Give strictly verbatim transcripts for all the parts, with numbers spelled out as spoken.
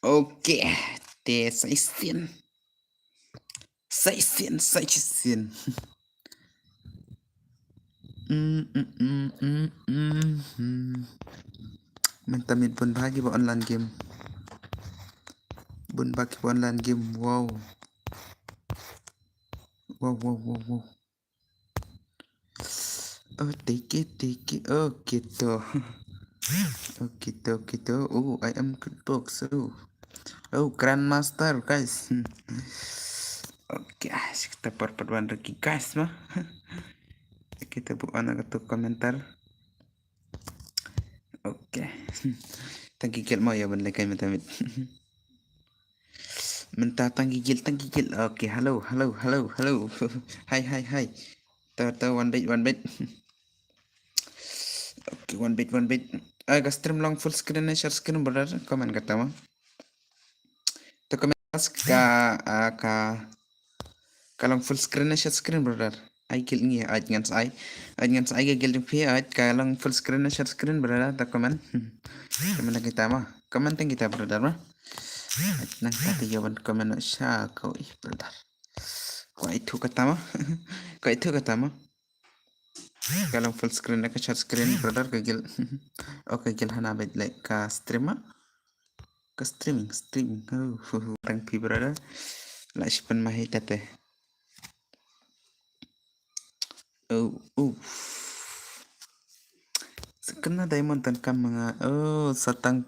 Okay, te sa shisien. Sa shisien, sa shisien. Mm, mm, mm, mm, mm, mm. Mynta miet bun bha kiba online game. Bun bha kiba online game. Wow. Wow, wow, wow, wow. Oh, take it, take it. Oh, gitu. Oh, gitu, gitu. Oh, I am good box. Oh. Oh, Grandmaster, guys. Hmm. Okay, ah, kita por por wan lagi, guys, mah. Kita buat anak tu komentar. Okay. Tang ki gel mo ya ban lekai mata mit. Mynta tang ki gel, tang ki gel. Okay, hello, hello, hello, hello. Hi, hi, hi. Ta, ta, one bit, one bit. Okay, one bit, one bit. Ah, ka stream long full screen ne share screen, brother? Comment kata ma. To comment ka, ah, ka, ka long full screen ne share screen, brother? Ai gel ngi, ai ngan sa ai. Ai ngan sa ai ka gel jong phi, ai ka long full screen ne share screen, brother? To comment. Hmm. Comment kita ma. Comment kita, brother ma. Ai nang kata jawaban comment sha ko ih, brother. Ko itu kata ma. Ko itu kata ma. Ka long full screen ne ka share screen, brother, ka gel. Oh, ka gel hana bad like ka stream ma. Ka streaming, streaming. Oh, hu, hu, tang phi, brother. La shipan ma hi tate. Oh, oh. Sa kena diamond tan kam nga. Oh, sa tang,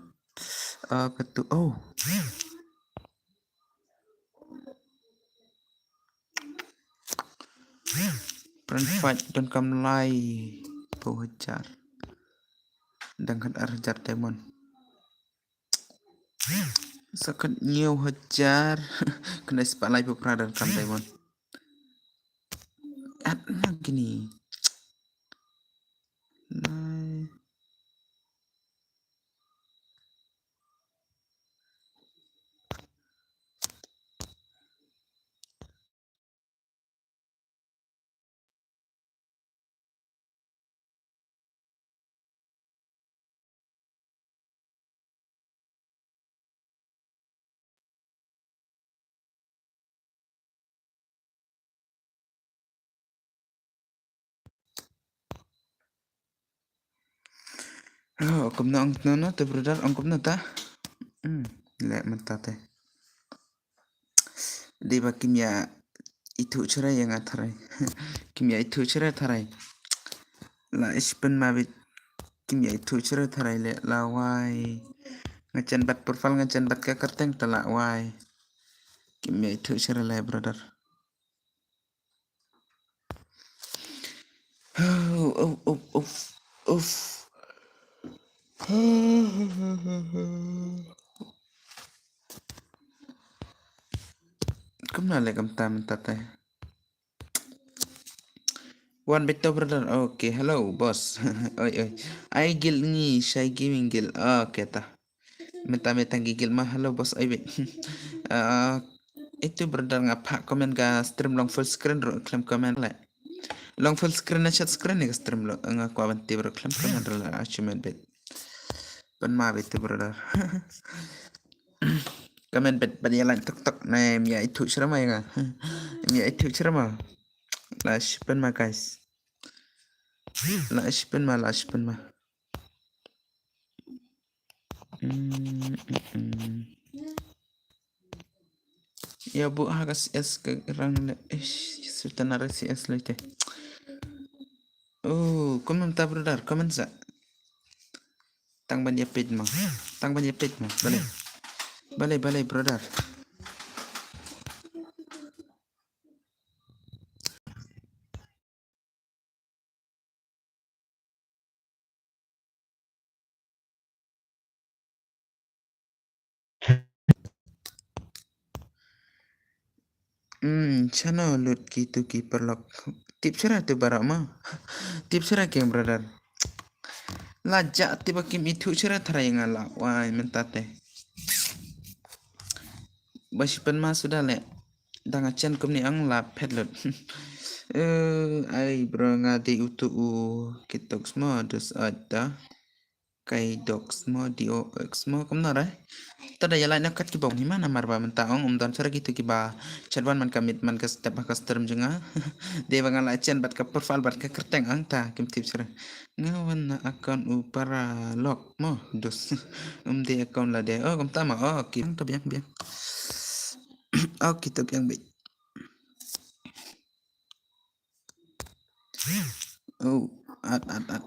ah, katu. Oh. Friend fight don kam lai phew hajar. Dang khat ar hajar diamond. Sa khat hynñiew hajar. Kena spah lai phew phra don kam diamond. At na kini. Lai. Oh, kumno ong kumno te, brother, ong kumno ta? Hmm, leh mynta te. Dei ba kim ïa ithuh shuh ïa nga tharai. Kim ïa ithuh shuh tharai. La ish pynma bit. Kim ïa ithuh shuh tharai leh la wai. Nga jan bat profile, nga jan bat ka kyrteng ta la wai. Kim ïa ithuh shuh leh, brother. Oh, oh, oh, oh, oh. Kumno leh kumta mynta te. Wan beit to, brother. Okay, hello boss. Oi, oi. Ai gil ngi shai gaming gil. Okay ta. Mynta mynta ngi gil ma, hello boss, ai beit. Ah, itu brother nga phah comment ka stream long full screen ruh khlem comment leh. Long full screen ne share screen ne ka stream long, nga kwah ban tip ruh khlem comment ruh leh, achievement beit. Pynma beit tu brother. Comment beit, beit ïa like tok tok ne, ym ïa ithuh shuh ma ïa nga. Ym ïa ithuh shuh ma. La shi pynma guys. La shi pynma, la shi pynma. Mm, mm, mm. Ïa buh ha ka C S ka rang leh, ish, sultan ara C S leh te. Oh, comment ta brother, comment sa. Tang ban ïa peit ma. Tang ban ïa peit ma. Balei. Balei, balei, brother. Hmm, shano lut kitu ki paralok. Tip shuh tu baroh ma. Tip shuh keiñ brother. La jah tip ba kim ithuh shuh tharai nga la wai mynta te. Ba shi pynma suda leh. Dang achen kumne ang la phet lut. Eh, ai bro nga dei utu u kitok sma dus ata. Kai dok smo D O X mo kumno re. Te da ïa like noh kat kiba ong hi ma namar ba mynta ong um don shuh re kitu kiba chat wan man ka miet man ka step ha ka stream jong nga. Dei ba nga la chen bad ka profile bad ka kyrteng ong ta kim tip shuh re. Nga wan na account u para lok mo dus. Um dei account lade. Oh kumta ma. Oh okay. Biang to biang biang. Okay to biang beit. Oh, at at at.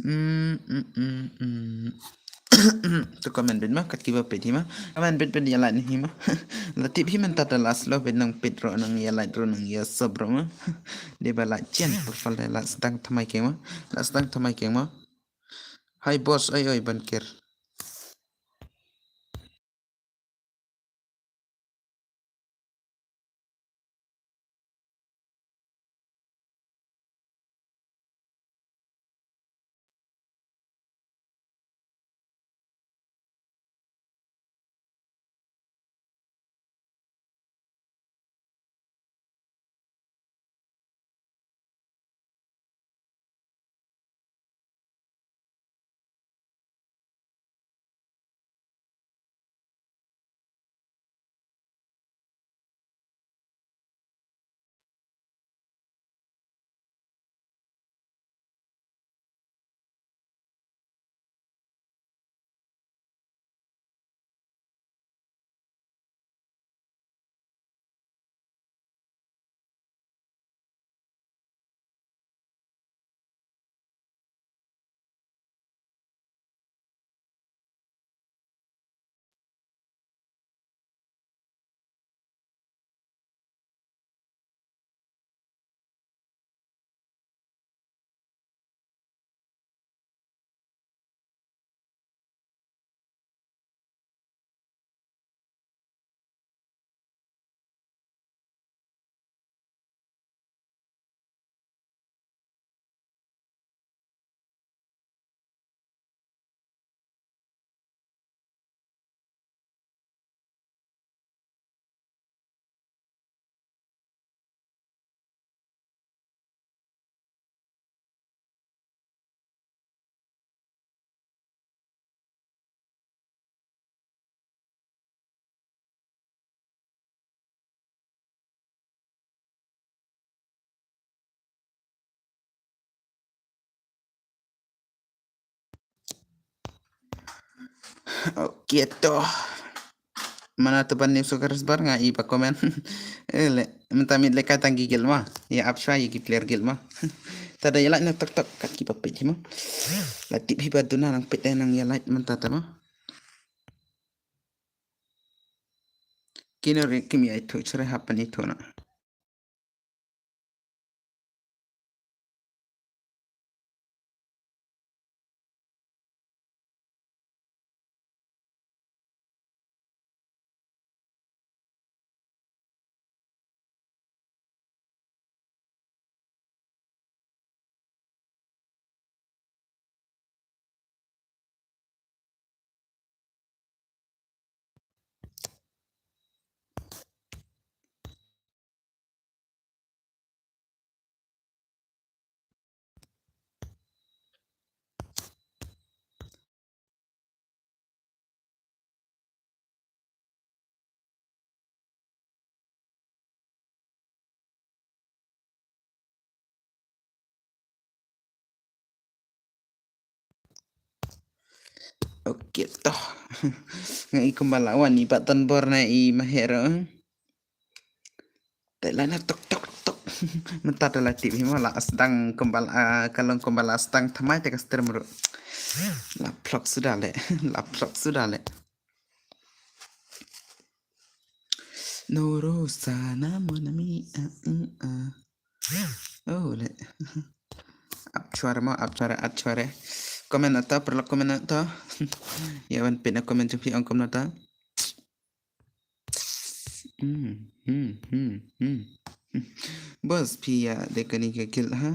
Mm, mm, mm, mm. To comment bit ma kat kiba peit hi ma. Comment bit bit ïa like hi ma. La tip hi mynta da la slow bit nang peit ruh nang ïa like ruh nang ïa sub ruh ma. Dei ba la chen profile da la sdang thymmai keng ma. La sdang thymmai keng ma. Hi boss, oi oi ban ker. Okay to. Mana to ban nim sukar sbar nga i ba comment. Eh le mynta mit le ka tang gigil ma. Ya ap shwa ya ki player gil ma. Tada ya like na tok tok kat ki ba pit hi ma. La tip hi ba duna nang pit nang ya like mynta ta ma. Kino ri kim ya itu chre happen itu na. Okay toh. Nga i kumba la wan i ba tan bor na i maher. Te la na tok tok tok. Mynta da la tip hi mo la sdang kumba la, ah, ka long kumba la sdang thymmai te ka stream ruh. La phlok suda le. La phlok suda le. Noro sana mon ami, ah, mm, ah. Oh le. Ap chwar mo, ap chwar, ap chwar. Comment ata, paralok comment ata. Ya wan pin comment jong phi ong comment ata. Hmm, hmm, hmm, hmm. Boss phi ya de kani ka guild ha.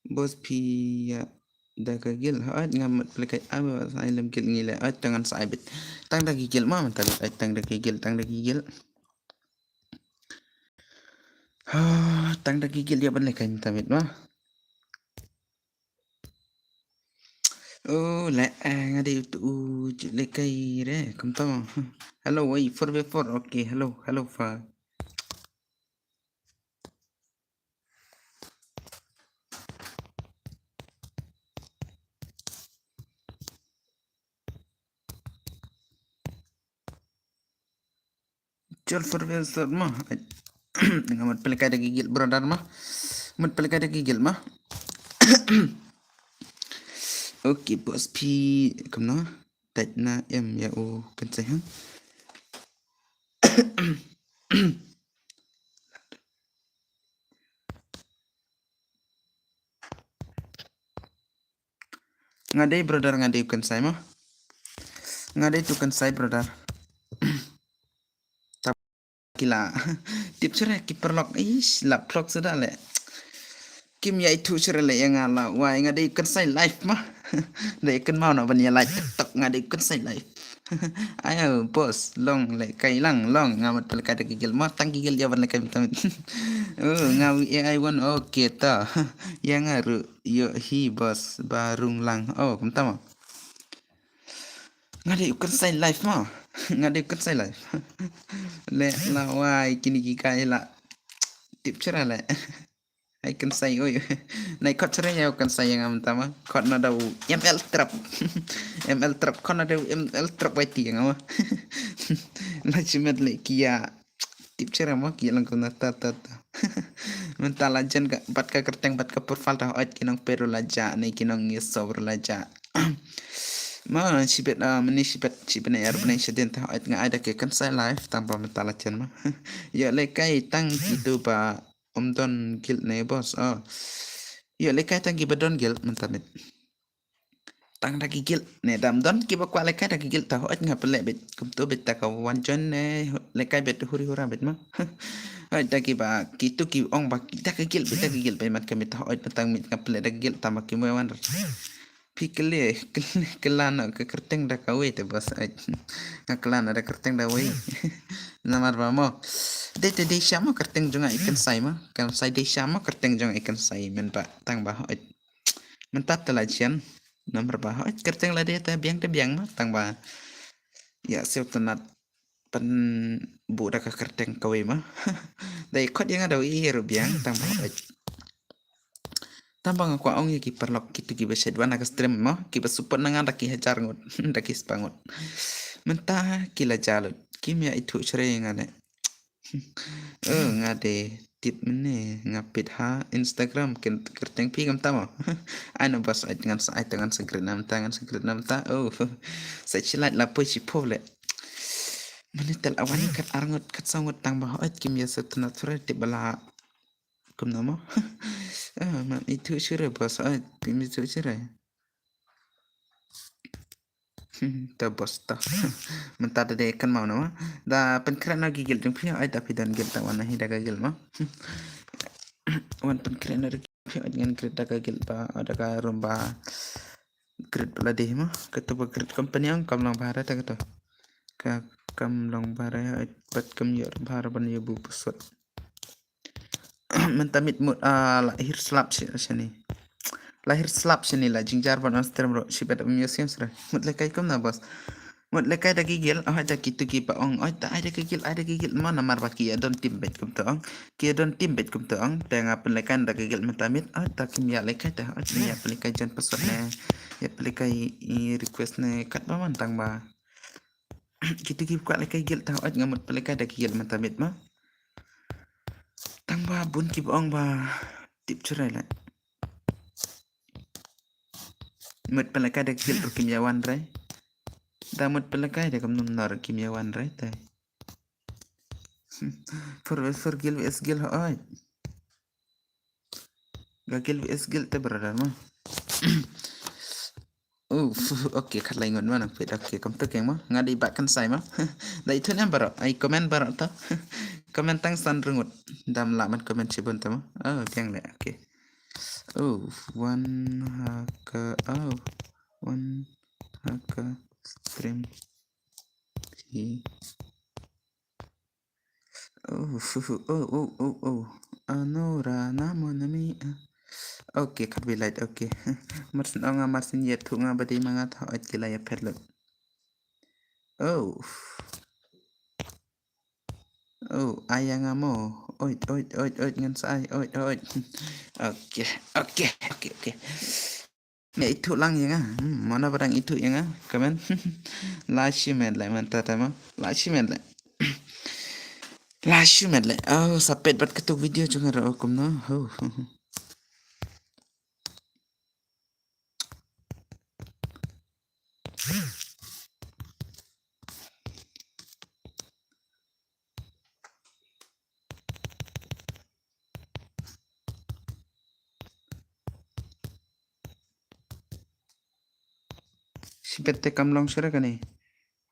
Boss phi ya da ka guild ha, ait ngam mut pele kai am ba sa ilem guild ngi le, ait tangan sa ibit. Tang da ki guild ma, man ta ait tang da ki guild, tang da ki guild. Ah, tang da ki guild ïa ban lehkai mynta miet ma. Oh, le, eh, nga dei utu u ju lehkai re, kumta ma. Hello, wei, four by four, okay, hello, hello, fa. Jol four by four ma. Nga mut pynlehkai da ki guild brother ma. Mut pynlehkai da ki guild ma. Okay, boss phi kumno? Tait na em ïa u kan sai ha. Nga dei brother, nga dei u kan sai ma. Nga dei tu kan sai brother. Ki la tip shuh re ki paralok, ish, la phlok shuh da le. Kim ïa ithuh shuh re le ïa nga la wai, nga dei kan sai live ma. Dei kan mau na ban ïa live TikTok, nga dei kan sai live. Ayo boss, long lehkai lang, long, nga mut pynlehkai da ki guild ma, tang ki guild ïa ban lehkai mynta miet. Oh, nga wi A I one, okay ta. Ïa nga ruh ïoh hi boss, ba rung lang. Oh, kumta ma. Nga dei u kan sai live ma. Nga dei u kan sai live. Le la wai kine ki kai la tip shuh re le. Ai kan sai oi. Nai khot shuh re ïa u kan sai ïa nga mynta ma. Khot na da u M L Trap. M L Trap, khot na da u M L Trap wai ti ïa nga ma. La shimet le ki ïa tip shuh re ma, ki ïa lang kumna ta ta ta. Mynta la jan ka, bad ka kyrteng bad ka profile ta hooid, ki nong peit ruh la jah ne ki nong ïasoh ruh la jah. Ma shibit, ah, mane shibit, shibit ne ar bnai shadien ta hooid nga ai da ki kan sai live, tang ba mynta la jan ma. Ïoh lehkai tang kitu ba ym don guild ne boss. Oh. Ïoh lehkai tang ki ba don guild mynta miet. Tang da ki guild ne, dam don ki ba kwah lehkai da ki guild ta hooid nga pynleh beit kumtu beit, ta ka wan join ne lehkai beit huri hura beit ma. Hooid da ki ba kitu ki ong ba ki da ki guild beit, da ki guild beit, mat ka miet ta hooid, tang miet nga pynleh da ki guild tang ba kim wan. Phi kylli, kylli, kylla noh ka kyrteng da kawei te boss, hooid. Nga kylla noh da kyrteng da wei. Namar ba mo. Dei te dei sha mo kyrteng jong nga i kan sai ma. Kan sai dei sha mo kyrteng jong nga i kan sai mynta, tang ba hooid. Mynta te la jan. Namar ba hooid kyrteng la dei te biang te biang ma, tang ba ïa sngewtynnat pynbuh da ka kyrteng kawei ma. Dei khot ïa nga da u i ruh biang, tang ba hooid. Tang ba nga kwah ong ïa ki paralok kitu ki ba shait wan ha ka stream ma, ki ba support na nga da ki hajar ngut, da ki spah ngut. Mynta ki la jah lut, kim ïa ithuh shuh re ïa nga ne. Oh, nga dei tip mynne, nga peit ha Instagram, ken kyrteng phi kumta ma. Ai na boss, ai ngan sa, ai ta ngan sa create na mynta, ngan sa create na mynta. Oh, sa shi lait la poi shiphew le. Mynne te la wan kat ar ngut, kat saw ngut, tang ba hooid kim ïa sngewtynnat shuh re, tip ba la kumno mo. Ah, ma ithuh shuh re boss, hooid kim ithuh shuh re. Hmm, ta boss ta. Mynta da dei kan mau na ma. Da pynkhreh na ki guild jong phi, ai da phi don guild ta wan na hi da ka guild ma. Wan pynkhreh na ki phi, ai ngan create da ka guild ba, da ka room ba. Create ba la dei ma. Kata ba create company ang kam long bha re ta kata. Ka kam long bha re, ai pat kam ïoh bha re ban ïa buh password. Mynta miet mut, ah, la hiar slap shi-, shane. La hiar slap shane, la jynjar ban on stream ruh, shibit ym ïohsngew shuh re. Mut lehkai kumno boss. Mut lehkai da ki guild, oh, da kitu ki ba ong, oh, da ai da ki guild, ai da ki guild, ma namar ba ki ïa don team beit kumta ong. Ki ïa don team beit kumta ong, te nga pynlehkai da ki guild mynta miet, oh, da kim ïa lehkai te, oh, ïa pynlehkai join password ne. Ïa pynlehkai i request ne katba man, tang ba kitu ki kwah lehkai guild ta hooid nga mut pynlehkai da ki guild mynta miet ma. Tang ba bun ki ba ong ba tip shuh re le. Mut pynlehkai da ki guild ruh kim ïa wan re. Da mut pynlehkai da kumno kumno ruh kim ïa wan re te. Four versus four, guild versus guild hooid. Ka guild versus guild te brother ma. Uf, okay, khatlai ngut ma nang peit. Okay, kumta keng ma. Nga dei bah kan sai ma. Da ithuh ne em baroh. Ai comment baroh to. Comment tang san rngut. Dam lah ban comment shibun to ma. Oh, biang le. Okay. Oh, wan ha ka, oh, wan ha ka stream. Phi. Oh, oh, oh, oh, oh, oh. Anora na mon ami. Okay, khat bi light, okay. Mar syn ong nga, mar syn ïathuh nga ba dei ma nga, thaw ait ki la ïapher lut. Oh. Oh, ai ïa nga mo. Oit, oit, oit, oit, ngan sa ai, oit, oit. Okay, okay, okay, okay. Me ithuh lang ïa nga. Hmm, mano ba dang ithuh ïa nga. Comment. La shimet le mynta te mo. La shimet le. La shimet le. Oh, sa peit bad katuk video jong nga ruh kumno. Ho. Shibet te kam long shuh re kane.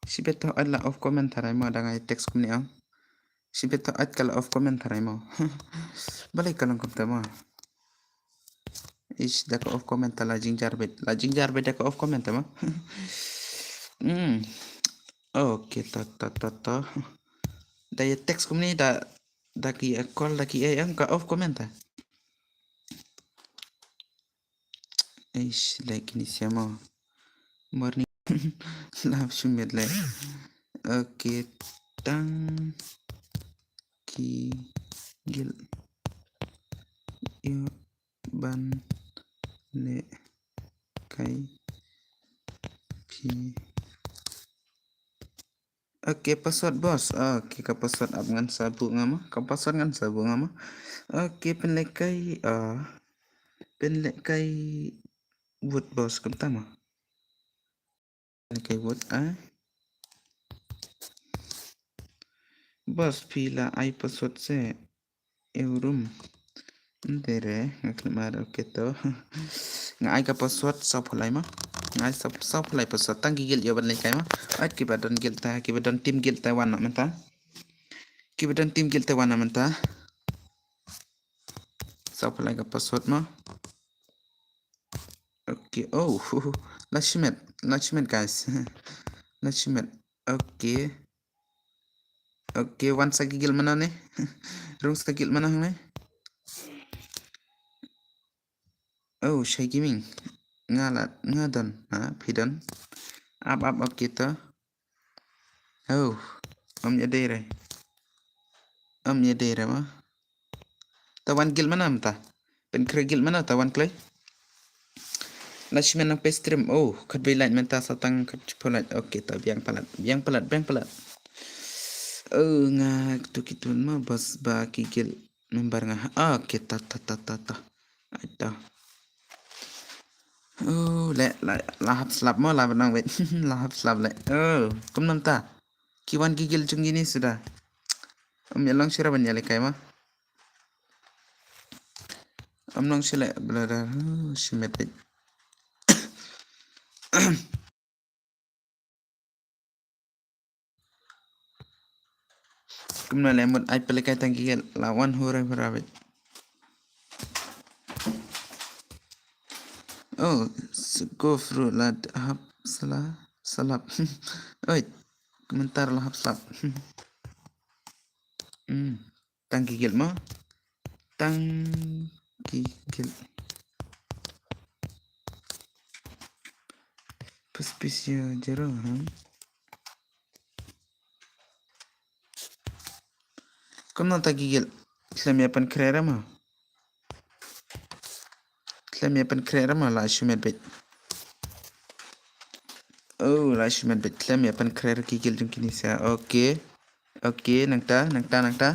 Shibet te hooid la off comment tharai mo, dang ai text kumne ong. Shibet te hooid ka la off comment tharai mo. Balei ka long kumta mo. Ish, da ka off comment ta la jingjar beit. La jingjar beit da ka off comment ta mo. Hmm. Okay, ta, ta, ta, ta. Da ïa text kumne da, da ki, eh, call da ki, eh, ong ka off comment ta. Eish, like ni siamo. Morning. Love shumet le. Okay, tang ki gil. Ïa ban le kai phi. Okay, password boss. Okay, ka password ap ngan sa buh nga ma. Ka password ngan sa buh nga ma. Okay, pynlehkai, ah, pynlehkai vote boss kumta ma. Pynlehkai vote, ah. Boss, phi la ai password se. Eurum. Ntere, nga klik mar, okay to. Nga ai ka password saw phew lai ma. Nga ai saw, saw phew lai password, tang ki guild ïoh ban lehkai ma. Ait kiba don guild ta, kiba don team guild ta wan noh mynta. Kiba don team guild ta wan noh mynta. Saw phew lai ka password ma. Okay, oh, la shimet, la shimet guys. La shimet. Okay. Okay, wan sa ki guild mano ne. Rung sa ki guild mano hangne. Oh, Shai Gaming. Nga la, nga don. Ha, phi don. Ap, ap, okay to. Oh, ym ïadei re. Ym ïadei re ma. Ta wan guild mano mynta. Pynkhreh guild mano ta wan kloi. La shimet nang peit stream. Oh, khat bei like mynta sa tang khat shiphew like. Okay, ta biang palat. Biang palat, biang palat. Oh, nga tu ki tun ma boss ba ki guild member nga. Ah, okay, ta, ta, ta, ta, ta. Ai ta. Oh, le, la, la hap slap mo, la ba nang wait. La hap slap le. Oh, kumno mynta. Ki wan ki guild jong kine suda. Ym ïa long shuh re ban ïalehkai ma. Ym long shuh le, brother. Oh, shimet beit. Kumno le mut ai pynlehkai tang ki guild la wan hura hura beit. Oh, sgof ruh la hap sla, slap. Oi, komentar la hap slap. Hmm. Tang ki guild mo. Tang ki guild. Suspicious zero, hmm. Kumno ta ki guild? Khlem ïa pynkhreh re mo. Khlem ïa pynkhreh re mo, la shimet beit. Oh, la shimet beit. Khlem ïa pynkhreh re ki guild jong kine sha. Okay. Okay, nangta, nangta, nangta.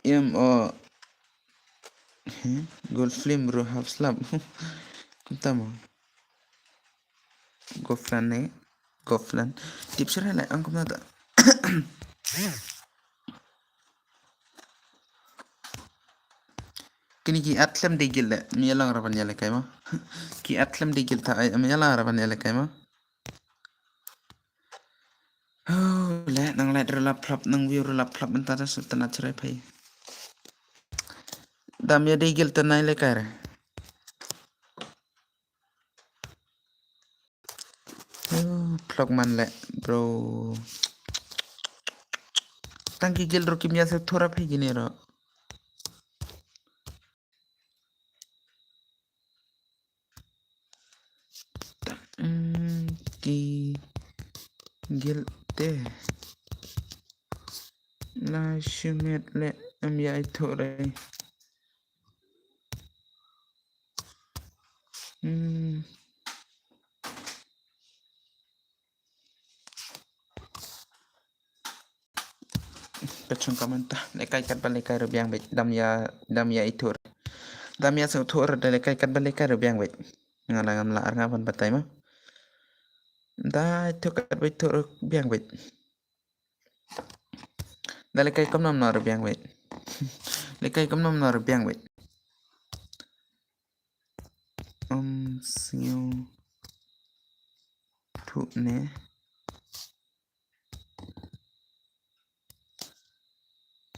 Em, oh. He, Gold Flame ruh hap slap. Kumta mo. Goflan ne, Goflan. Tip shuh re, like, ang kumta ta. Kine ki at khlem dei guild le, ym ïalang re ban ïalehkai mo. Ki at khlem dei guild ta, ai, ym ïalang re ban ïalehkai mo. Oh, le, nang like ruh la phlop, nang view ruh la phlop, mynta da shu tynat shuh re phai. Da ym ïadei guild te nai lehkai re. Oh, phlok man le, bro. Tang ki guild ruh kim ïa sngewthuh re phai kine ruh. ki gilt te. La shimet le em ya itu re. Hmm. Ka chung ka mynta, lehkai kat ba lehkai ruh biang beit, dam ya, dam ya itu re. Dam ya sngewthuh re da lehkai kat ba lehkai ruh biang beit. Nga la ngam lah ar nga ban batai ma. Da itu kat ba itu ruh biang beit. Da lehkai kumno kumno ruh biang beit. Lehkai kumno kumno ruh biang beit. Ym sngewthuh ne.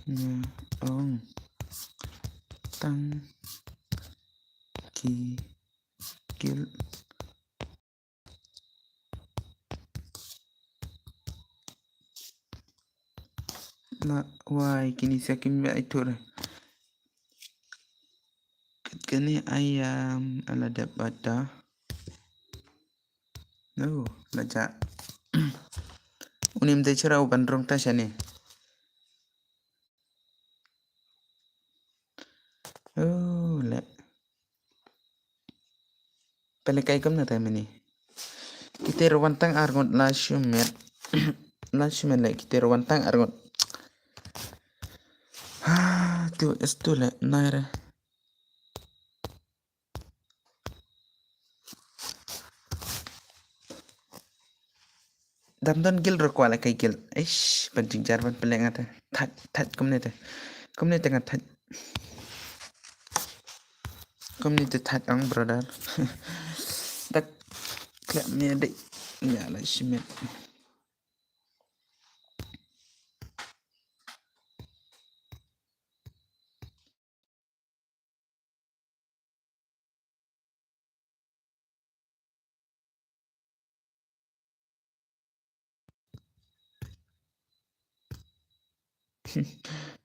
Nga ong tang ki gilt. La wai kine sia kim ya itu re. Kane ayam ala dep bata. No, la ja. Unim te chira u ban rung ta shane. Oh, le. Pele kai kumna te mini. Kite ruh wan tang arngut la shimet. La shimet le kite ruh wan tang arngut. Ha, tu es tu le naire. Dam don gilt ruh kwah lehkai gilt. Eish, ban jingjar ban pynleh nga te. Thait, thait kumne te. Kumne te nga thait. Kumne te thait ong brother. Dak klep mia dei. Ya la shimet.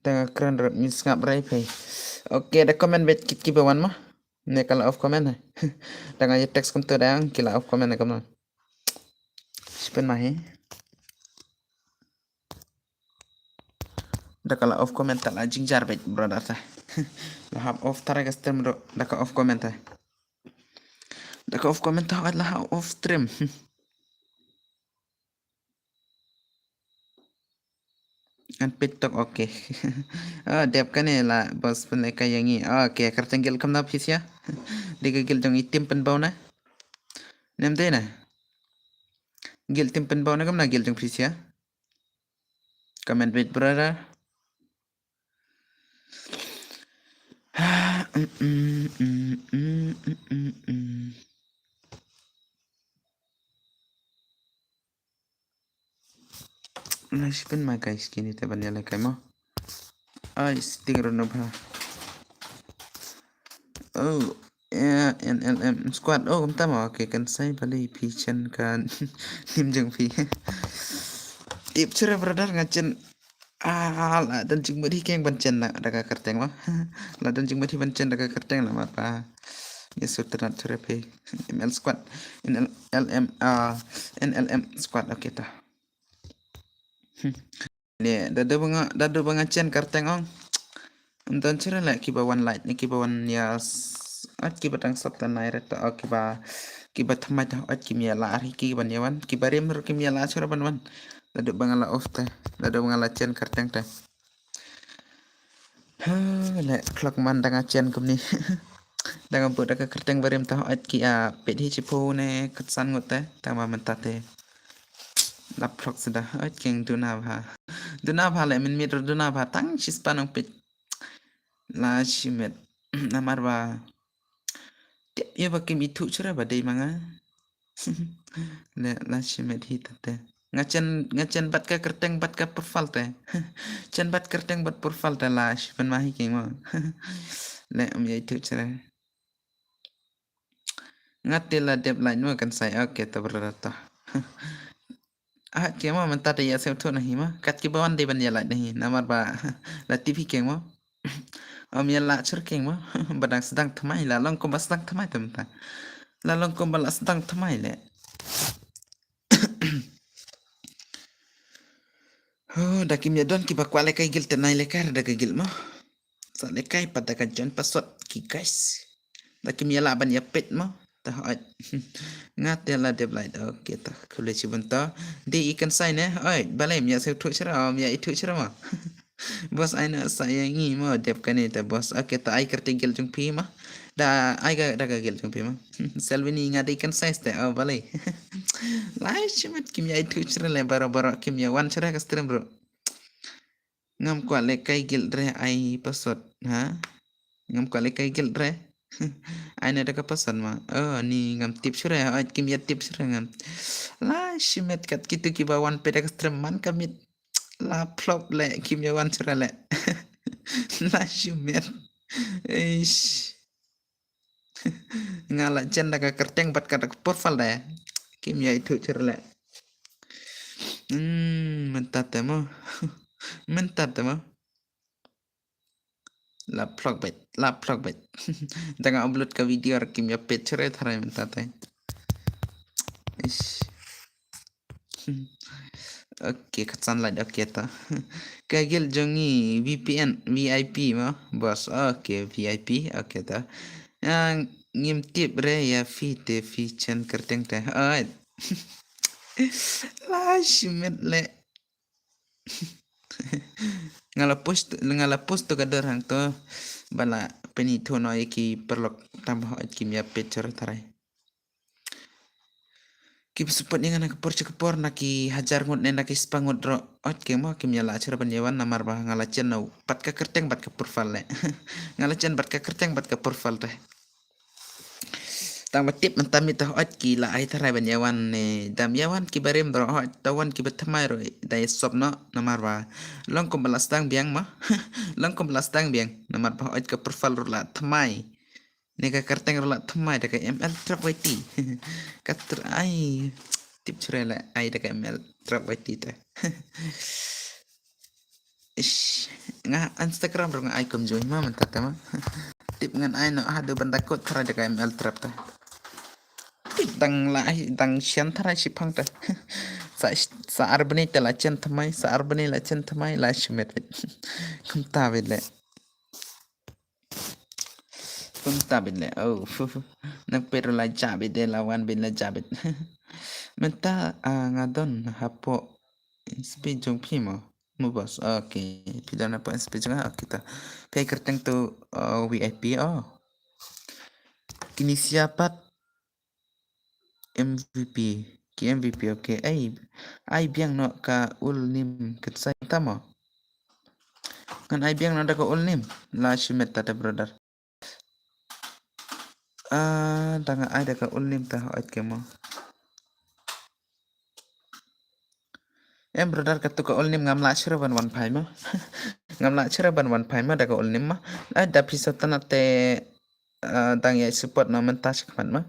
Dang kren rep ni sngap rai pei. Okay, da comment beit kit ki ba wan ma. Ne ka la off comment hai. Dang ya text kumtu dang ki la off comment ne kumno. Sipen ma hi. Da ka la off comment ta la jingjar beit brother ta. La hap off tara ka stream ro da ka off comment ta. Da ka off comment ta la hap off stream. An pit tok okay. Oh dep kane la bos pun le ka yangi. Okay, kyrteng gilt kumno phi sia. Dei ka gilt jong i tim pynbaw na. Nem dei na. Gilt tim pynbaw na kumno gilt jong phi sia. Comment beit brother. La sipen ma guys kini te ban ya lehkai mo. Ai sting ro no bha. Oh. Ya, N L M squad. Oh, kumta ma. Okay, kan sai bali phi chen kan nim jong phi. Tip chura brother nga chen. Ah, la don jingmut hi keng ban chen da ka kyrteng ma. La don jingmut hi ban chen da ka kyrteng la mat pa. Ya sutra chura phi. M L squad. N L M, ah, N L M squad. Okay ta. Ne da da ba nga da da ba nga chen kyrteng ong. Ym don chira le kiba wan like ne kiba wan ya at kiba tang sap ta nai reta o kiba kiba thamai ta at kim ya la ar hi kiba ban ya wan kiba rim ru kim ya la chira ban wan. Da da ba nga la off ta da da ba nga la chen kyrteng ta. Ha le clock man da nga chen kumni. Da nga bud da ka kyrteng barim ta at ki a pet hi chipo ne katsan ngut te ta ma mynta te. La plok sida at king duna bha. Duna bha le min mit duna bha tang shispan ong pet. La shimet. Namar ba. Tip ya ba kim ithu chura ba dei manga. Le la shimet hi tate. Nga chen nga chen bat ka kyrteng bat ka profile te. Chen bat kyrteng bat profile te la shipan ma hi king mo. Le um ya ithu chura. Nga te la dep lain mo kan sai okay ta brother ta. Ah, kema mynta da ya sem thu nahi ma. Kat ki bawan de ban ya lain nahi. Namar ba la T V keng mo. Am ya la chur keng mo. Ba dang sedang thamai la long kumba sedang thamai te mynta. La long kumba la sedang thamai le. Oh, da kim ïa don kiba kwah lehkai guild te nai lehkai da ka guild mo. Sa lehkai pat da ka join password ki guys. Da kim ïa lah ban ïa peit mo. Te hooid. Nga te la dep lait. Okay, te khublei shibun te. Dei i kynsai ne. Hooid, balei ym ïa sngewthuh shuh, ym ïa ithuh shuh mo. Boss, ai na sa ïa ngi mo dep kane te boss. Okay, te ai kyrteng guild jong phi mo. Da ai ka, da ka guild jong phi mo. Selvini, nga dei kynsai te. Oh, balei. Lai shimet, kim ïa ithuh shuh leh, baroh baroh kim ïa wan shuh ka stream, bro. Ngam kwah lehkai guild re, ai password, ha? Ngam kwah lehkai guild re. Ai na da ka password mo. Oh, ni ngam tip shuh re, hooid, kim ïa tip shuh re ngam. Lai shimet, kat kito kiba wan peit da ka stream man ka miet. La flop leh, kim ïa wan shuh re leh. Lai shimet. Eish. Nga la jen da ka kyrteng bad ka da ka profile de. Kim ïa ithuh shuh re leh. Hmm, mynta te mo. Mynta te mo. La flop beit, la flop beit. Da nga upload ka video ruh kim ïa peit shuh re tharai mynta te. Ish. Okay, ka san lait, okay te. Ka guild jong ngi V P N, V I P mo, boss. Okay, V I P, okay te. Ïa ngim tip re ïa phi te, phi chen kyrteng te. Ai. Lai shimet leh. Nga la post, nga la post to ka dor hangto. Ba la pynithuh noh ïa ki paralok tang ba hooid kim ïa peit shuh re tharai. Ki ba support ïa nga na ka por sha ka por, na ki hajar ngut ne na ki spah ngut ruh, hooid ki mo kim ïa lah shuh re ban ïa wan namar ba nga la chen noh pat ka kyrteng bad ka profile leh. Nga la chen bad ka kyrteng bad ka profile te. Tang ba tip mynta miet te hooid ki la ai tharai ban ïa wan ne dam ïa wan ki barim ruh, hooid te wan ki ba thymmai ruh da ïa sop noh namar ba long kum ba la sdang biang mo. Long kum ba la sdang biang namar ba hooid ka profile ruh la thymmai. Ne ka kyrteng ruh la thymmai da ka M L Trap Y T. Ka tr-, ai, tip shuh re leh ai da ka M L Trap Y T te. Ish, nga Instagram ruh nga ai kumjuh ma mynta te ma. Tip ngan ai noh haduh ban da kut tharai da ka M L Trap te. Tip dang la ai, dang shen tharai shiphang te. Sa, sa ar bnai te la chen thymmai, sa ar bnai la chen thymmai, la shimet beit. Kumta beit leh. Kumta beit leh. Oh, nang peit ruh la jah beit de, la wan beit la jah beit. Mynta, ah, nga don hapoh inspi jong phi mo. Mo boss. Okay. Phi don hapoh inspi jong nga. Okay ta. Phi kyrteng tu, ah, V I P oh. Kine sia pat M V P. Ki M V P, okay. Ai, ai biang noh ka ul nim kynsai ta mo. Ngan ai biang noh da ka ul nim. La shimet ta da brother. Ah, da nga ai da ka ul nim ta hooid ke mo. Em brother, katu ka ul nim ngam lah shuh re ban wan phai mo. Ngam lah shuh re ban wan phai mo da ka ul nim mo. Ai da phi sa tana te, ah, dang ïa support noh mynta shakhmat mo.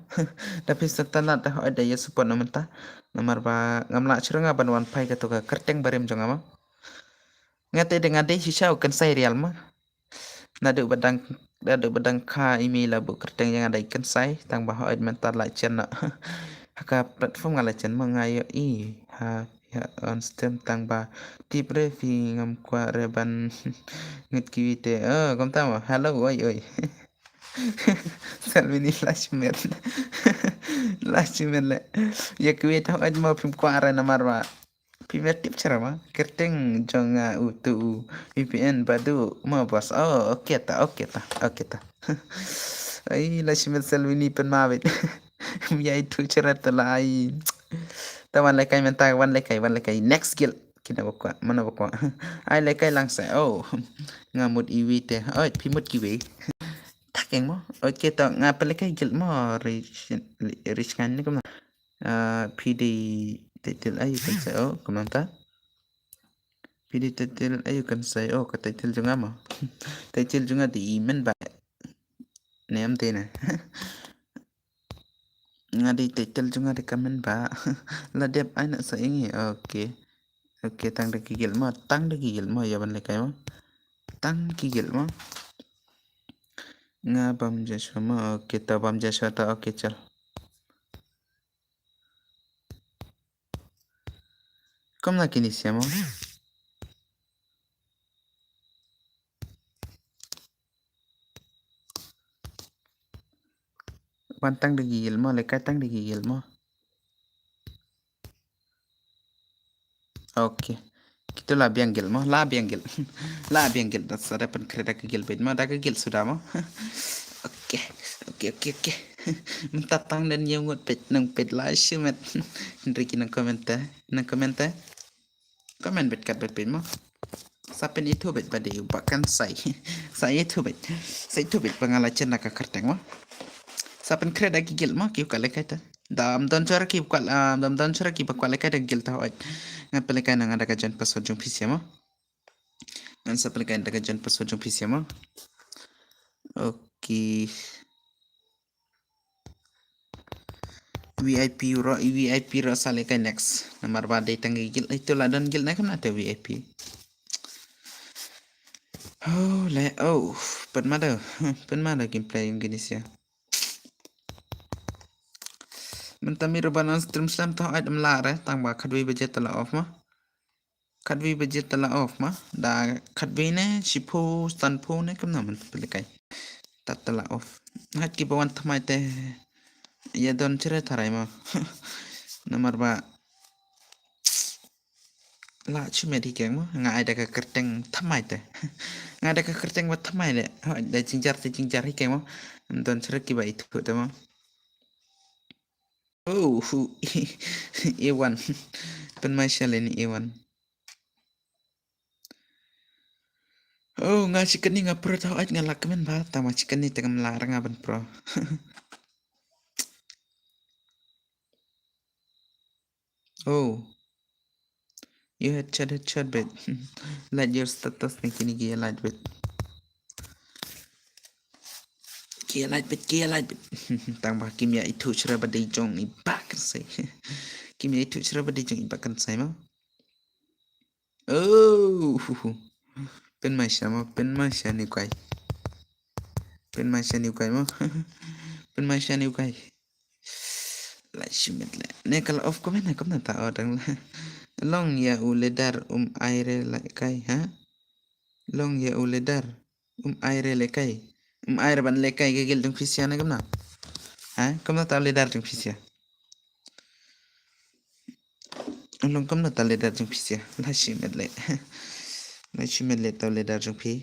Da phi sa tana te hooid da ïa support noh mynta. Namar ba ngam lah shuh re nga ban wan phai katu ka kyrteng barim jong nga mo. Nga te da nga dei shisha u kynsai real mo. Naduh ba dang, naduh ba dang kha i mei la buh kyrteng ïa nga da i kynsai, tang ba hooid mynta la chen noh. Ha ka platform nga la chen mo nga ïohi. Ha, ha on stream tang ba tip re phi ngam kwah re ban ngit kiwi te. Oh, kumta mo. Hello, oi, oi. Salvini la shimet. La shimet leh. Ïa kiwi te hooid mo phim kwah re namar ba Phi me tip shuh re ma kyrteng jong nga utu u V P N Badu ma boss. Oh, okay ta, okay ta, okay ta. Ai, la shimet Salvini pynmabit. Ym ïa ithuh shuh re ta la ai. Ta wan lehkai mynta, wan lehkai, wan lehkai. Next guild. Kine ba kwah, mano ba kwah. Ai lehkai lang seh. Oh. Nga mut iwi te. Oh, phi mut kiwi. Thakeng mo. Okay ta nga pynlehkai guild mo. Rich, rich kan ni kumno. Ah, phi dei title aïu kan sa, oh, kumno ta? Phi dei title aïu kan sa, oh, ka title jong nga mo. Title jong nga dei i men ba. Ne em dei na. Nga dei title jong nga dei ka men ba. La dep ai na sa ing i. Okay. Okay, tang da ki guild mo, tang da ki guild mo, ïa ban lehkai mo. Tang ki guild mo. Nga bam Joshua mo, okay, ta bam Joshua ta, okay, chal. Kumno kine sia mo? Wan tang da ki guild mo, lehkai tang da ki guild mo. Okay. Kito la biang guild mo, la biang guild. La biang guild, da sa da pynkhreh da ka guild beit mo, da ka guild suda mo. Okay. Okay, okay, okay. Mynta tang don ïa ngut beit, nang beit la shimet. Hynrei ki nang comment te, nang comment te. Comment beit kat beit beit mo. Sa pynithuh beit ba dei u Bah Kynsai. Sa ithuh beit. Sa ithuh beit ba nga la chen da ka kyrteng mo. Sa pynkhreh da ki guild mo, ki kwah lehkai te. Da ym don shuh ki kwah, ah, da ym don shuh ki ba kwah lehkai da ki guild te hooid. Ngan pynlehkai na nga da ka join password jong phi sha mo. Ngan sa pynlehkai da ka join password jong phi sha mo. Okay. V I P ruh, V I P ruh sa lehkai next. Namar ba dei tang ki guild, ito la don guild na kumno te V I P. Oh, le, oh, pynmada, pynmada gameplay jong kine sha. Mynta mi ruh ban on stream slem to hooid ym lah re, tang ba khatwei baje te la off mo. Khatwei baje te la off mo. Da khatwei ne shiphew sanphew ne kumno mynta phi lehkai. Te te la off. Hooid ki ba wan thymmai te ïa don shuh re tharai mo. Namar ba la shu met hi keng mo. Nga ai da ka kyrteng thymmai te. Nga ai da ka kyrteng ba thymmai le. Hooid da jynjar te jynjar hi keng mo. Ym don shuh re ki ba ithuh te mo. Oh, hu, Ewan. Pynmai sha lane Ewan. Oh, nga shi kane nga pro ta hooid nga la kmen ba, tang ba shi kane te ngam lah re nga ban pro. Oh. You headshot, headshot beit. Like your status ne kine ki ïa like beit. Ki ïa like beit, ki ïa like beit. Tang ba kim ïa ithuh shuh re ba dei jong i Bah Kynsai. Kim ïa ithuh shuh re ba dei jong i Bah Kynsai mo. Oh. Pynmai sha mo, pynmai sha ne u kai. Pynmai sha ne u kai mo. Pynmai sha ne u kai. La shimet le. Ne ka la off kumne, kumne ta o dang la. Long ïa u leader um ai re lehkai, ha? Long ïa u leader um ai re lehkai. Um ai re ban lehkai ka guild jong phi sha ne kumno? Ha? Kumno ta u leader jong phi sha? Long kumno ta u leader jong phi sha? La shimet le. La shimet le ta u leader jong phi.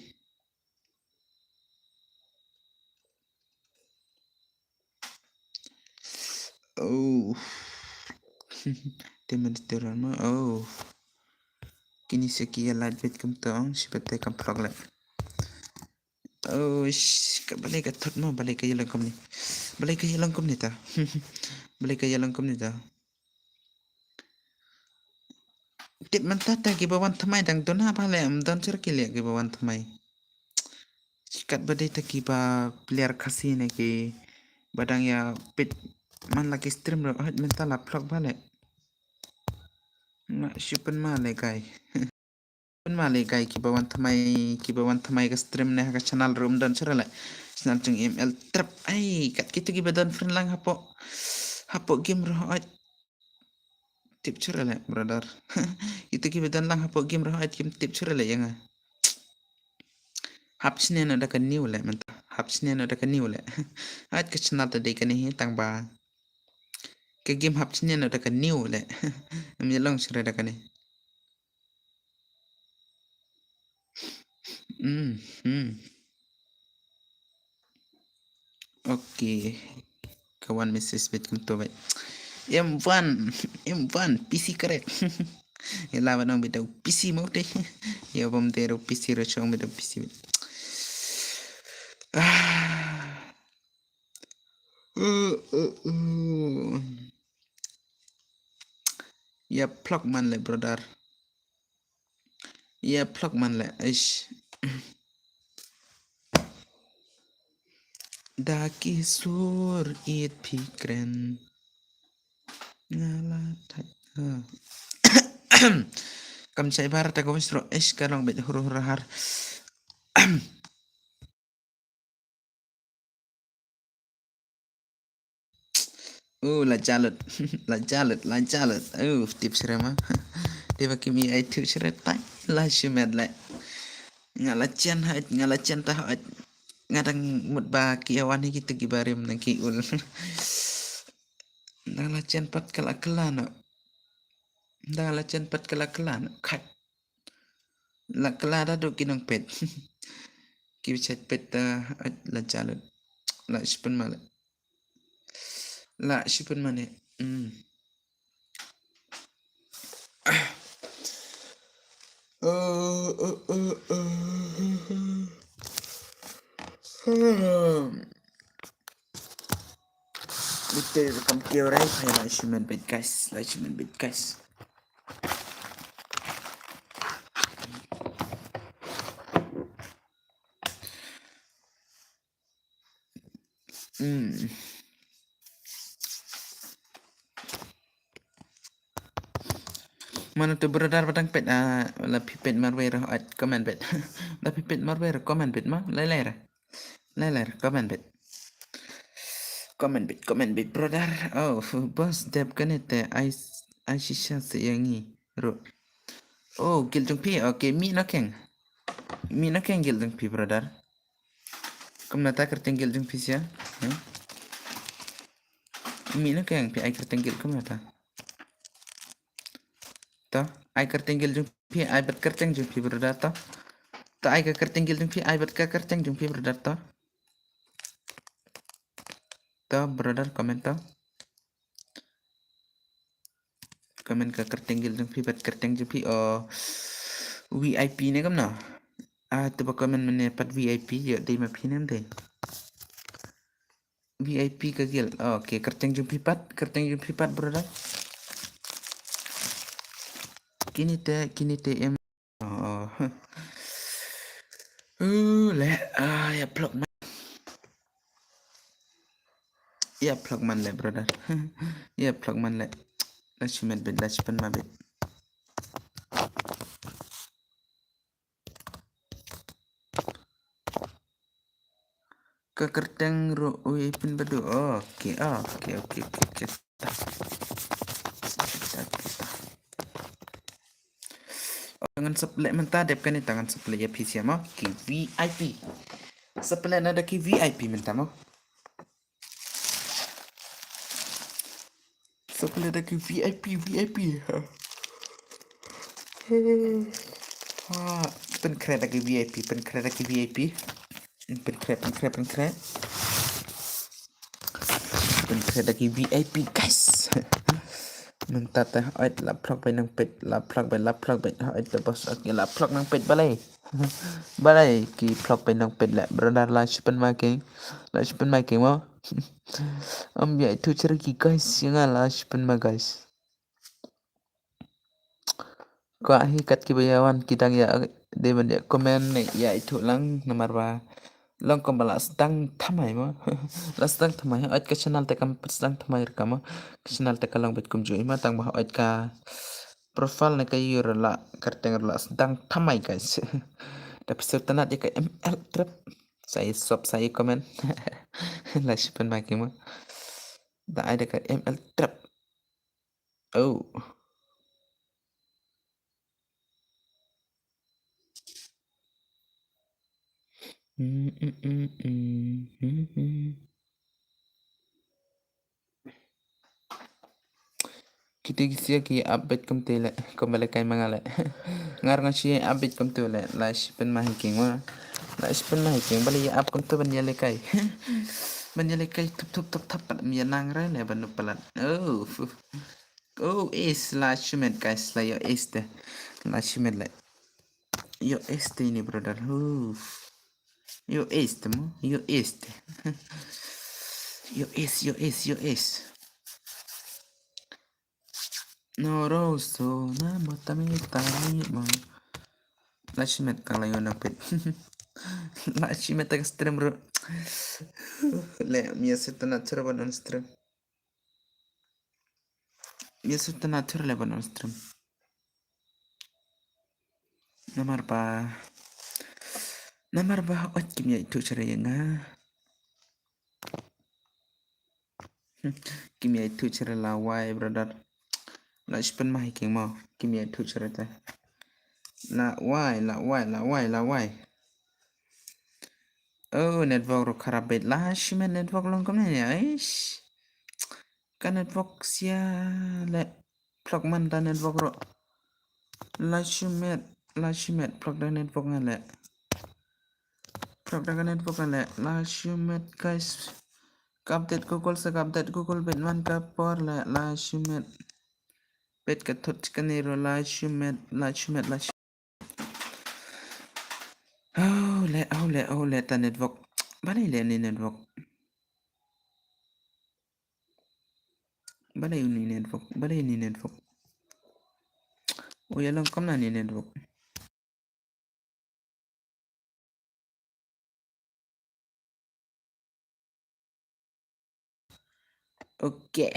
Oh. Te mynta te ran mo. Oh. Kine sha ki ïa like beit kumta ong, shi beit te kam phlok le. Oh, sh-, ka balei ka thot mo, balei ka ïa long kumne. Balei ka ïa long kumne ta. Balei ka ïa long kumne ta. Tip mynta ta ki ba wan thymmai dang don ha ba le, ym don shuh re ki le ki ba wan thymmai. Kat ba dei ta ki ba player Khasi ne ki ba dang ïa peit man la ki stream ruh, hooid mynta la phlok ba le. Nga shu pynmai le guy. Pynmai le guy ki ba wan thymmai, ki ba wan thymmai ka stream ne ha ka channel ruh ym don shuh re le. Channel jong M L Trap. Ai, kat kito ki ba don friend lang hapoh, hapoh game ruh hooid. Tip shuh re le, brother. Ito ki ba don lang hapoh game ruh hooid kim tip shuh re le ïa nga. Hap shane noh da ka new le mynta. Hap shane noh da ka new le. Hooid ka channel ta dei kane hi tang ba ka game hap shane noh da ka new le. Ym ïa long shuh re da kane. Hmm, hmm. Okay. Ka wan message beit kumto beit. M one, M one, P C correct. Ïa la ban ong beit da u P C mo te. Ïa bym dei ruh P C ruh shu ong beit da u P C beit. Ah. Uh, uh, uh. Ïa phlok man le brother. Ïa phlok man le, eish. Da ki sur it phi kren. Nga la thait. Ha. Kam shai bar ta ko bas ro, eish, ka long beit hur hur har. Uh, la jalut, la jalut, la jalut. Uh, tip shrem ah. Te ba kim ïa ithuh shrem tai. La shimet le. Nga la chen hait, nga la chen ta hait. Nga dang mut ba ki ïa wan hi kito ki barim na ki ul. Dang la chen pat ka la kylla noh. Dang la chen pat ka la kylla noh. Khat. La kylla da duk ki nongpeit. Ki bichet peit ta, eh, la jalut. La shipan male. La shipan mane. Hmm. Bitte kam kiew rai phai la shimen bit guys, la shimen bit guys. Hmm. Mano tu brother ba dang peit, ah, la phi peit marwei ruh, ah, comment bit. La phi peit marwei ruh comment bit ma, lai lai ruh. Lai lai ruh comment bit. Comment bit, comment bit brother. Oh, boss dep kane te ai ai shisha se ïa ngi ruh. Oh, guild jong phi. Okay, mih noh keng. Mih noh keng guild jong phi brother. Kumno ta kyrteng guild jong phi sia? Hmm? Mih noh keng phi ai kyrteng guild kumno ta. To, ai kyrteng guild jong phi, ai bad kyrteng jong phi brother to. To ai ka kyrteng guild jong phi, ai bad ka kyrteng jong phi brother to. To brother comment to. Comment ka kyrteng guild jong phi bad kyrteng jong phi, oh, V I P ne kumno? Ah, to ba comment mane pat V I P, ïoh dei ma phi ne em dei. V I P ka guild. Okay, kyrteng jong phi pat, kyrteng jong phi pat brother. Kine te, kine te em. Oh. Uh, le, ah, ïa phlok man. Ïa phlok man le brother. Ïa phlok man le. La shimet bit, la shipan ma bit. Ka kyrteng ruh u ipin badu. Okay, okay, okay, okay, okay. Ta, ta, ta. Oh, ngan sep leh mynta dep kane ta ngan sep leh ïa phi sia mo. Ki V I P. Sep leh na da ki V I P mynta mo. Sep leh da ki V I P, V I P. Ha, pynkhreh da ki V I P, pynkhreh da ki V I P. Pynkhreh, pynkhreh, pynkhreh. Pynkhreh da ki V I P, guys. Mynta te hooid la phlok bai nang peit, la phlok bai, la phlok bai, hooid te boss, okay, la phlok nang peit balei. Balei ki phlok bai nang peit le, brother la shipan ma keng, la shipan ma keng mo. Am ïa itu cher ki guys, ïa nga la shipan ma guys. Kwah hi kat kiba ïa wan ki dang ïa dei ban ïa comment ne ïa ithuh lang namar ba long kumba la sdang thymmai mo. La sdang thymmai, hooid ka channel te kam pat sdang thymmai ruh ka mo. Ka channel te ka long beit kumjuh hi mo tang ba hooid ka profile ne ka ïa ruh la kyrteng ruh la sdang thymmai guys. Da phi sngewtynnat ïa ka M L Trap. Sa ïa sub sa ïa comment. La shipan ma ki mo. Da ai da ka M L Trap. Oh. Kito ki sia ki ap beit kumte le, kumba le kai ma nga le. Nga ruh nga shu ap beit kumte le, la shipan ma hi keng wa. La shipan ma hi keng, balei ap kumte ban ïa le kai. Ban ïa le kai tup tup tup tup pat ym ïa nang re ne ban u palat. Oh. Oh, ace la shimet guys, la ïoh ace te. La shimet le. Ïoh ace te ini brother. Huh. Ïoh ace te mo, ïoh ace te. Ïoh ace, ïoh ace, ïoh ace. No roso na mo tami tami mo. La shimet ka la ïoh na peit. La shimet ka stream ro. Le mia setana chera ban on stream. Mia setana chera le ban on stream. Namar ba, namar ba hooid kim ïa ithuh chera ïa nga. Kim ïa ithuh chera la wai brother. La shipan ma hi keng mo, kim ïa ithuh chera te. La wai, la wai, la wai, la wai. Oh, network ruh kharap beit, la shimet network long kumne ne, aish. Ka network sia le. Phlok man da network ruh. La shimet, la shimet, phlok da network nga le. Phlok da ka network nga le, la shimet, guys. Ka update Google sa ka update Google beit man ka por le, la shimet. Beit ka thut kane ruh, la shimet, la shimet, la shimet. Oh, le, oh, le, oh, le, ta network. Balei le ni network. Balei uni network, balei ni network. Oh, ïa long kumne ni network. Okay.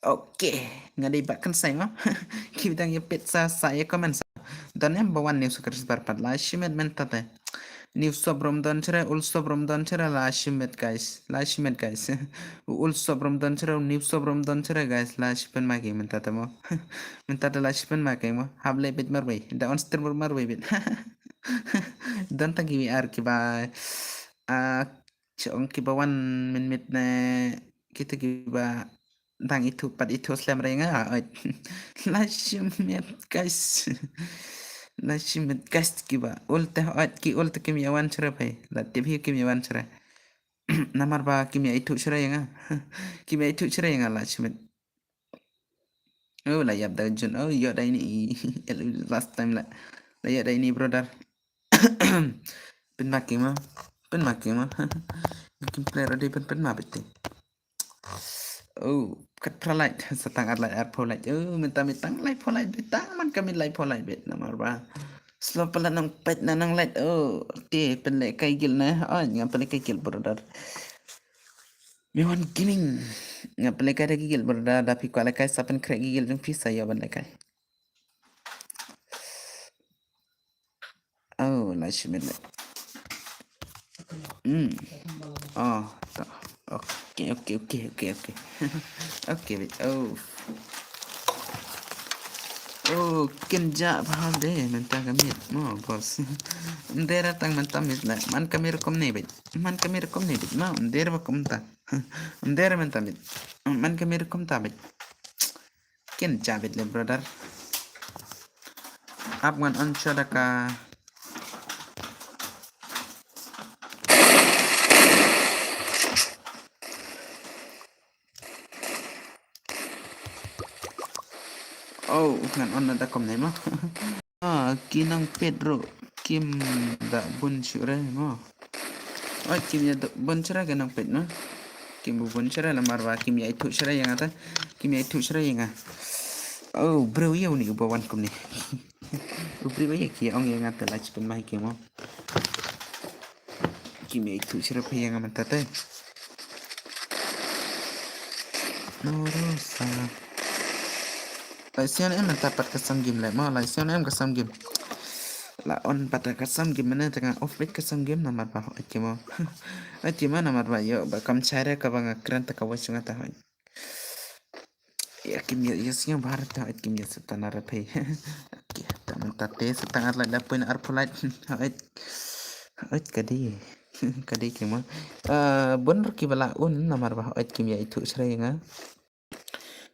Okay. Nga dei ba kan sai ma. Ki dang ïa pet sa sa ïa comment sa. Don em ba wan new subscriber pat, la shimet mynta te. New sub rum don chre, ul sub rum don chre, la shimet guys. La shimet guys. Ul sub rum don chre, new sub rum don chre guys. La shimet ma ki mynta te mo. Mynta te la shimet ma ki mo. Hap le bit marwei. Da on stream marwei bit. Don ta ki wi ar ki ba. Ah, Chong kiba wan mynmiet ne kita kiba dang ithuh pat ithuh slem re nga, oi. La shimet guys. La shimet guys kiba. Ul te oi ki ul te kim ïa wan chra phi. La tip hi kim ïa wan chra. Namar ba kim ïa ithuh chra nga. Kim ïa ithuh chra nga la shimet. Oh, la ïap da jun. Oh, ïoh da ini. Last time la. La ïoh da ini brother. Pynbna ki ma. Pynbna ki ma. Kim player ade pyn pynbna bit. Oh, kat pra light. Sa tang ar light ar pho light. Oh, mynta mi tang light pho light bit. Tang man kami light pho light bit. Namar ba. Slow pala nang pet na nang light. Oh, te pynleh kai gil na. Oh, nga pynleh kai gil brother. Mi wan gaming. Nga pynleh kai da ki gil brother. Da phi kwah leh kai sa pynkhreh ki gil jong phi sa ïa ban leh kai. Oh, la shimet le. Hmm. Oh, ta. Okay, okay, okay, okay, okay. Okay, wait. Oh. Oh, kin ja bha de mynta ka miet mo boss. Ym dei ra tang mynta miet le. Man ka miet rukom ne beit. Man ka miet rukom ne beit mo. Ym dei ra ba kumta. Ym dei ra mynta miet. Man ka miet rukom ta beit. Kin ja bit le brother. Ap ngan on shot da ka. Oh, ngan on da kom ne ma. Ah, ki nang pet ruh kim da bun shuh re mo. Oi, kim ïa bun shuh re ki nang pet mo. Kim bu bun shuh re lamar ba kim ïa ithuh shuh re ïa nga ta. Kim ïa ithuh shuh re ïa nga. Oh, briew ïa uni uba wan kumne. U briew ïa ki ong ïa nga ta la chi pynmai ki mo. Kim ïa ithuh shuh re phi ïa nga mynta te. Norosa. Lai sion em mynta pat ka sam game le mo, lai sion em ka sam game. La on pat ka sam game mynne te nga off bit ka sam game namar ba hoi ki mo. Hoi ki mo namar ba ïoh ba kam chai re kaba nga kren ta ka voice nga ta hoi. Ïa kim ïa ïa sñiaw bha ta hoi kim ïa sutana re phei. Ki ta mynta te sutang ar lait da pun ar pulait. Hoi. Hoi ka dei. Ka dei ki mo. Ah, bun ruh kiba la un namar ba hoi kim ïa ithuh shrei nga.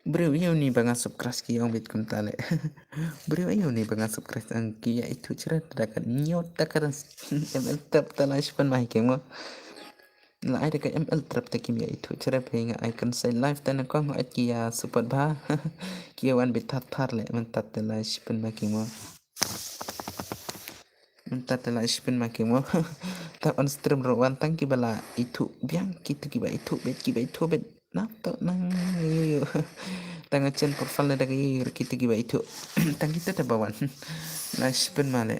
Briew ïa uni ba nga subscribe ki ong bit kumta le. Briew ïa uni ba nga subscribe ang ki ïa ithuh chra ta ka ñiot ta ka ran. M L trap ta la shipan ma hi ki mo. La ai da ka M L trap ta kim ïa ithuh chra phi nga ai kan sai live ta na kong ai ki ïa support bha. Ki ïa wan bit thar thar le mynta ta la shipan ma ki mo. Mynta te la shipan ma ki mo. Ta on stream ruh wan tang kiba la ithuh biang kitu kiba ithuh bet kiba ithuh bet. Nap to nang yu yu. Tang a chen profile da ki yu kitu kiba ithuh. Tang kitu te ba wan. La shipan ma le.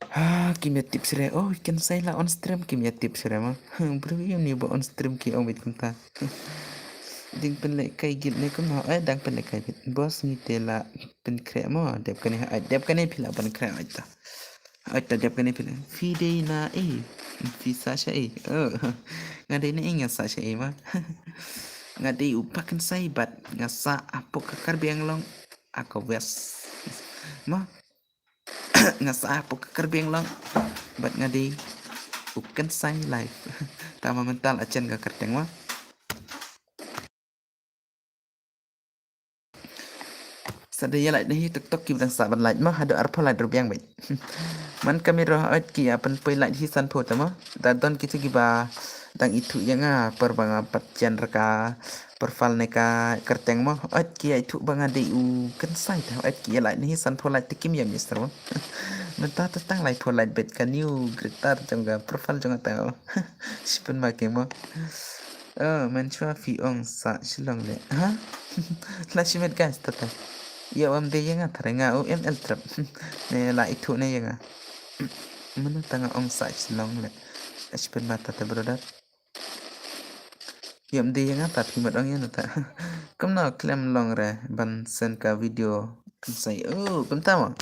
Ha, kim ïa tip sre. Oh, kan sai la on stream kim ïa tip sre ma. Bro, yu ni ba on stream ki ong bit kumta. Ding pynleh kai git ne kumno. Eh, dang pynleh kai git. Boss ngi te la pynkhreh mo. Dep kane, ai, dep kane phi la pynkhreh ai ta. Ai ta dep kane phi la. Phi dei na eh. Phi sa sha eh. Oh. Nga dei na eh nga sa sha eh ma. Nga dei u pakan sai bat nga sa apok ka Karbi Anglong. Ako wes. Ma. Nga sah hapoh ka Karbi Anglong bad nga dei u Kynsai Live. Tangba mynta la jan ka kyrteng mo. Sa da ïa like na hi tok tok kiba dang sah ban like mo, haduh arphew like ruh biang beit. Man ka miro hooid ki ïa pynpoi like hi sanphew te mo. Da don kitu kiba dang ithuh ïa nga por ba nga pat jan ra ka profile ne ka kyrteng mo. Hooid ki ïa ithuh ba nga dei u Kynsai te hooid ki ïa like na hi sanphew like te kim ïa mister mo. Mynta te tang laiphew like beit ka new creator jong ka profile jong nga te mo. Shi pynma keng mo. Oh, mynshuwa phi ong sah Shillong leh. Ha? La shimet guys, tata. Ïa, ym dei ïa nga tharai, nga u M L Trap. Ne la ithuh ne ïa nga. Mano tang nga ong sah Shillong leh. Shi pynma tata brother. Ïa, ym dei ïa nga ta phi mat ong ïa na ta. Kumno khlem long re ban send ka video Kynsai. Oh, kumta mo.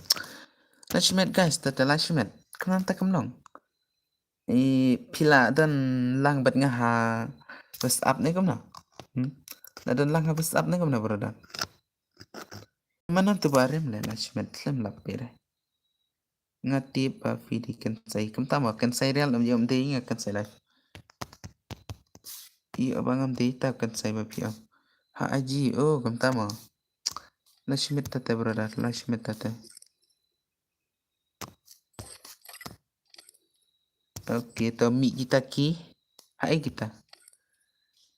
La shimet guys, tata la shimet. Kumno ta kam long. I phi la don lang bad nga ha WhatsApp ne kumno? Hmm? La don lang ha WhatsApp ne kumno brother? Mano tu ba rem leh la shimet khlem lap phi re. Nga tip ba phi dei Kynsai. Kumta mo Kynsai real ym ïa ym dei nga Kynsai live. Ïa ba ngam dei ta Kynsai ba phi ong. Ha I G, oh kumta mo. La shimet tata brother, la shimet tata. Ok, to mih kita ki. Haei kita.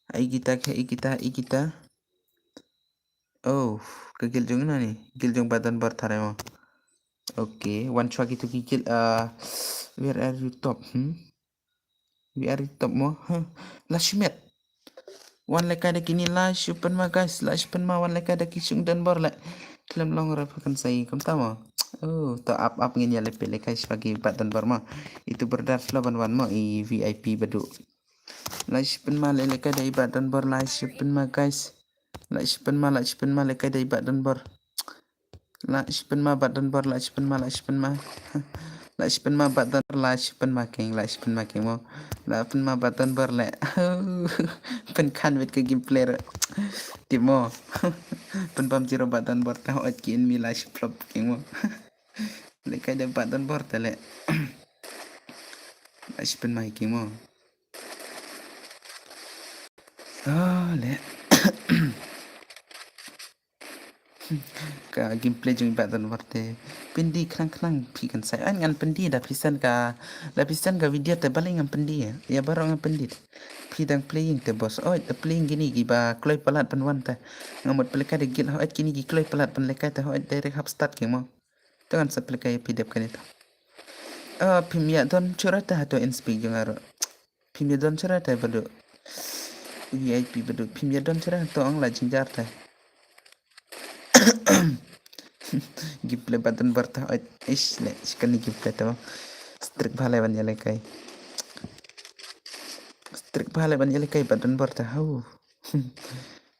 Haei kita, haei kita, haei kita. Oh, ka guild jong ina ni. Guild jong Bah Donbor tharai mo. Ok, wan shuwa kitu ki guild, ah, where are you top, hmm? Where are you top mo? Huh? La shimet. Wan lehkai da kine la shu pynma guys, la shu pynma wan lehkai da ki shong Donbor leh. Khlem long re pha Kynsai kumta mo. Oh, to ap ap ngin ïa leh phi lehkai shuwa ki Bah Donbor mo. Itu brother slo ban wan mo i V I P badu. La shu pynma leh lehkai da i Bah Donbor la shu pynma guys. La shu pynma, la shu pynma lehkai da i Bah Donbor. La shu pynma Bah Donbor, la shu pynma, la shu pynma. La shu pynma Bah Donbor, la shu pynma keng, la shu pynma keng mo. La pynma Bah Donbor leh. Pynkhan wit ka gameplay re. Tip mo. Pynbam zero Bah Donbor te hooid ki enemy la shu flop keng mo. Lehkai da Bah Donbor te leh. La shu pynma keng mo. Oh, leh. Ka gameplay jong i Bah Donbor te. Pyndi khnang khnang phi Kynsai. Ai ngan pyndi da phi send ka, da phi send ka video te balei ngam pyndi. Ïa baroh ngam pyndi. Phi dang playing te boss. Oi, da playing kine kiba kloi palat ban wan te. Nga mut pynlehkai da guild hooid kine ki kloi palat ban lehkai te hooid direct hap start keng mo. To ngan sa pynlehkai phi dep kane to. Ah, phim ïa don shuh re te hato in speak jong nga ruh. Phim ïa don shuh re te badu. V I P badu. Phim ïa don shuh re te ong la jynjar te. Gameplay Bah Donbor te. Oi, ish, leh, shi kane gameplay te mo. Strict bha leh ban ïa lehkai. Strict bha leh ban ïa lehkai Bah Donbor te. Hau.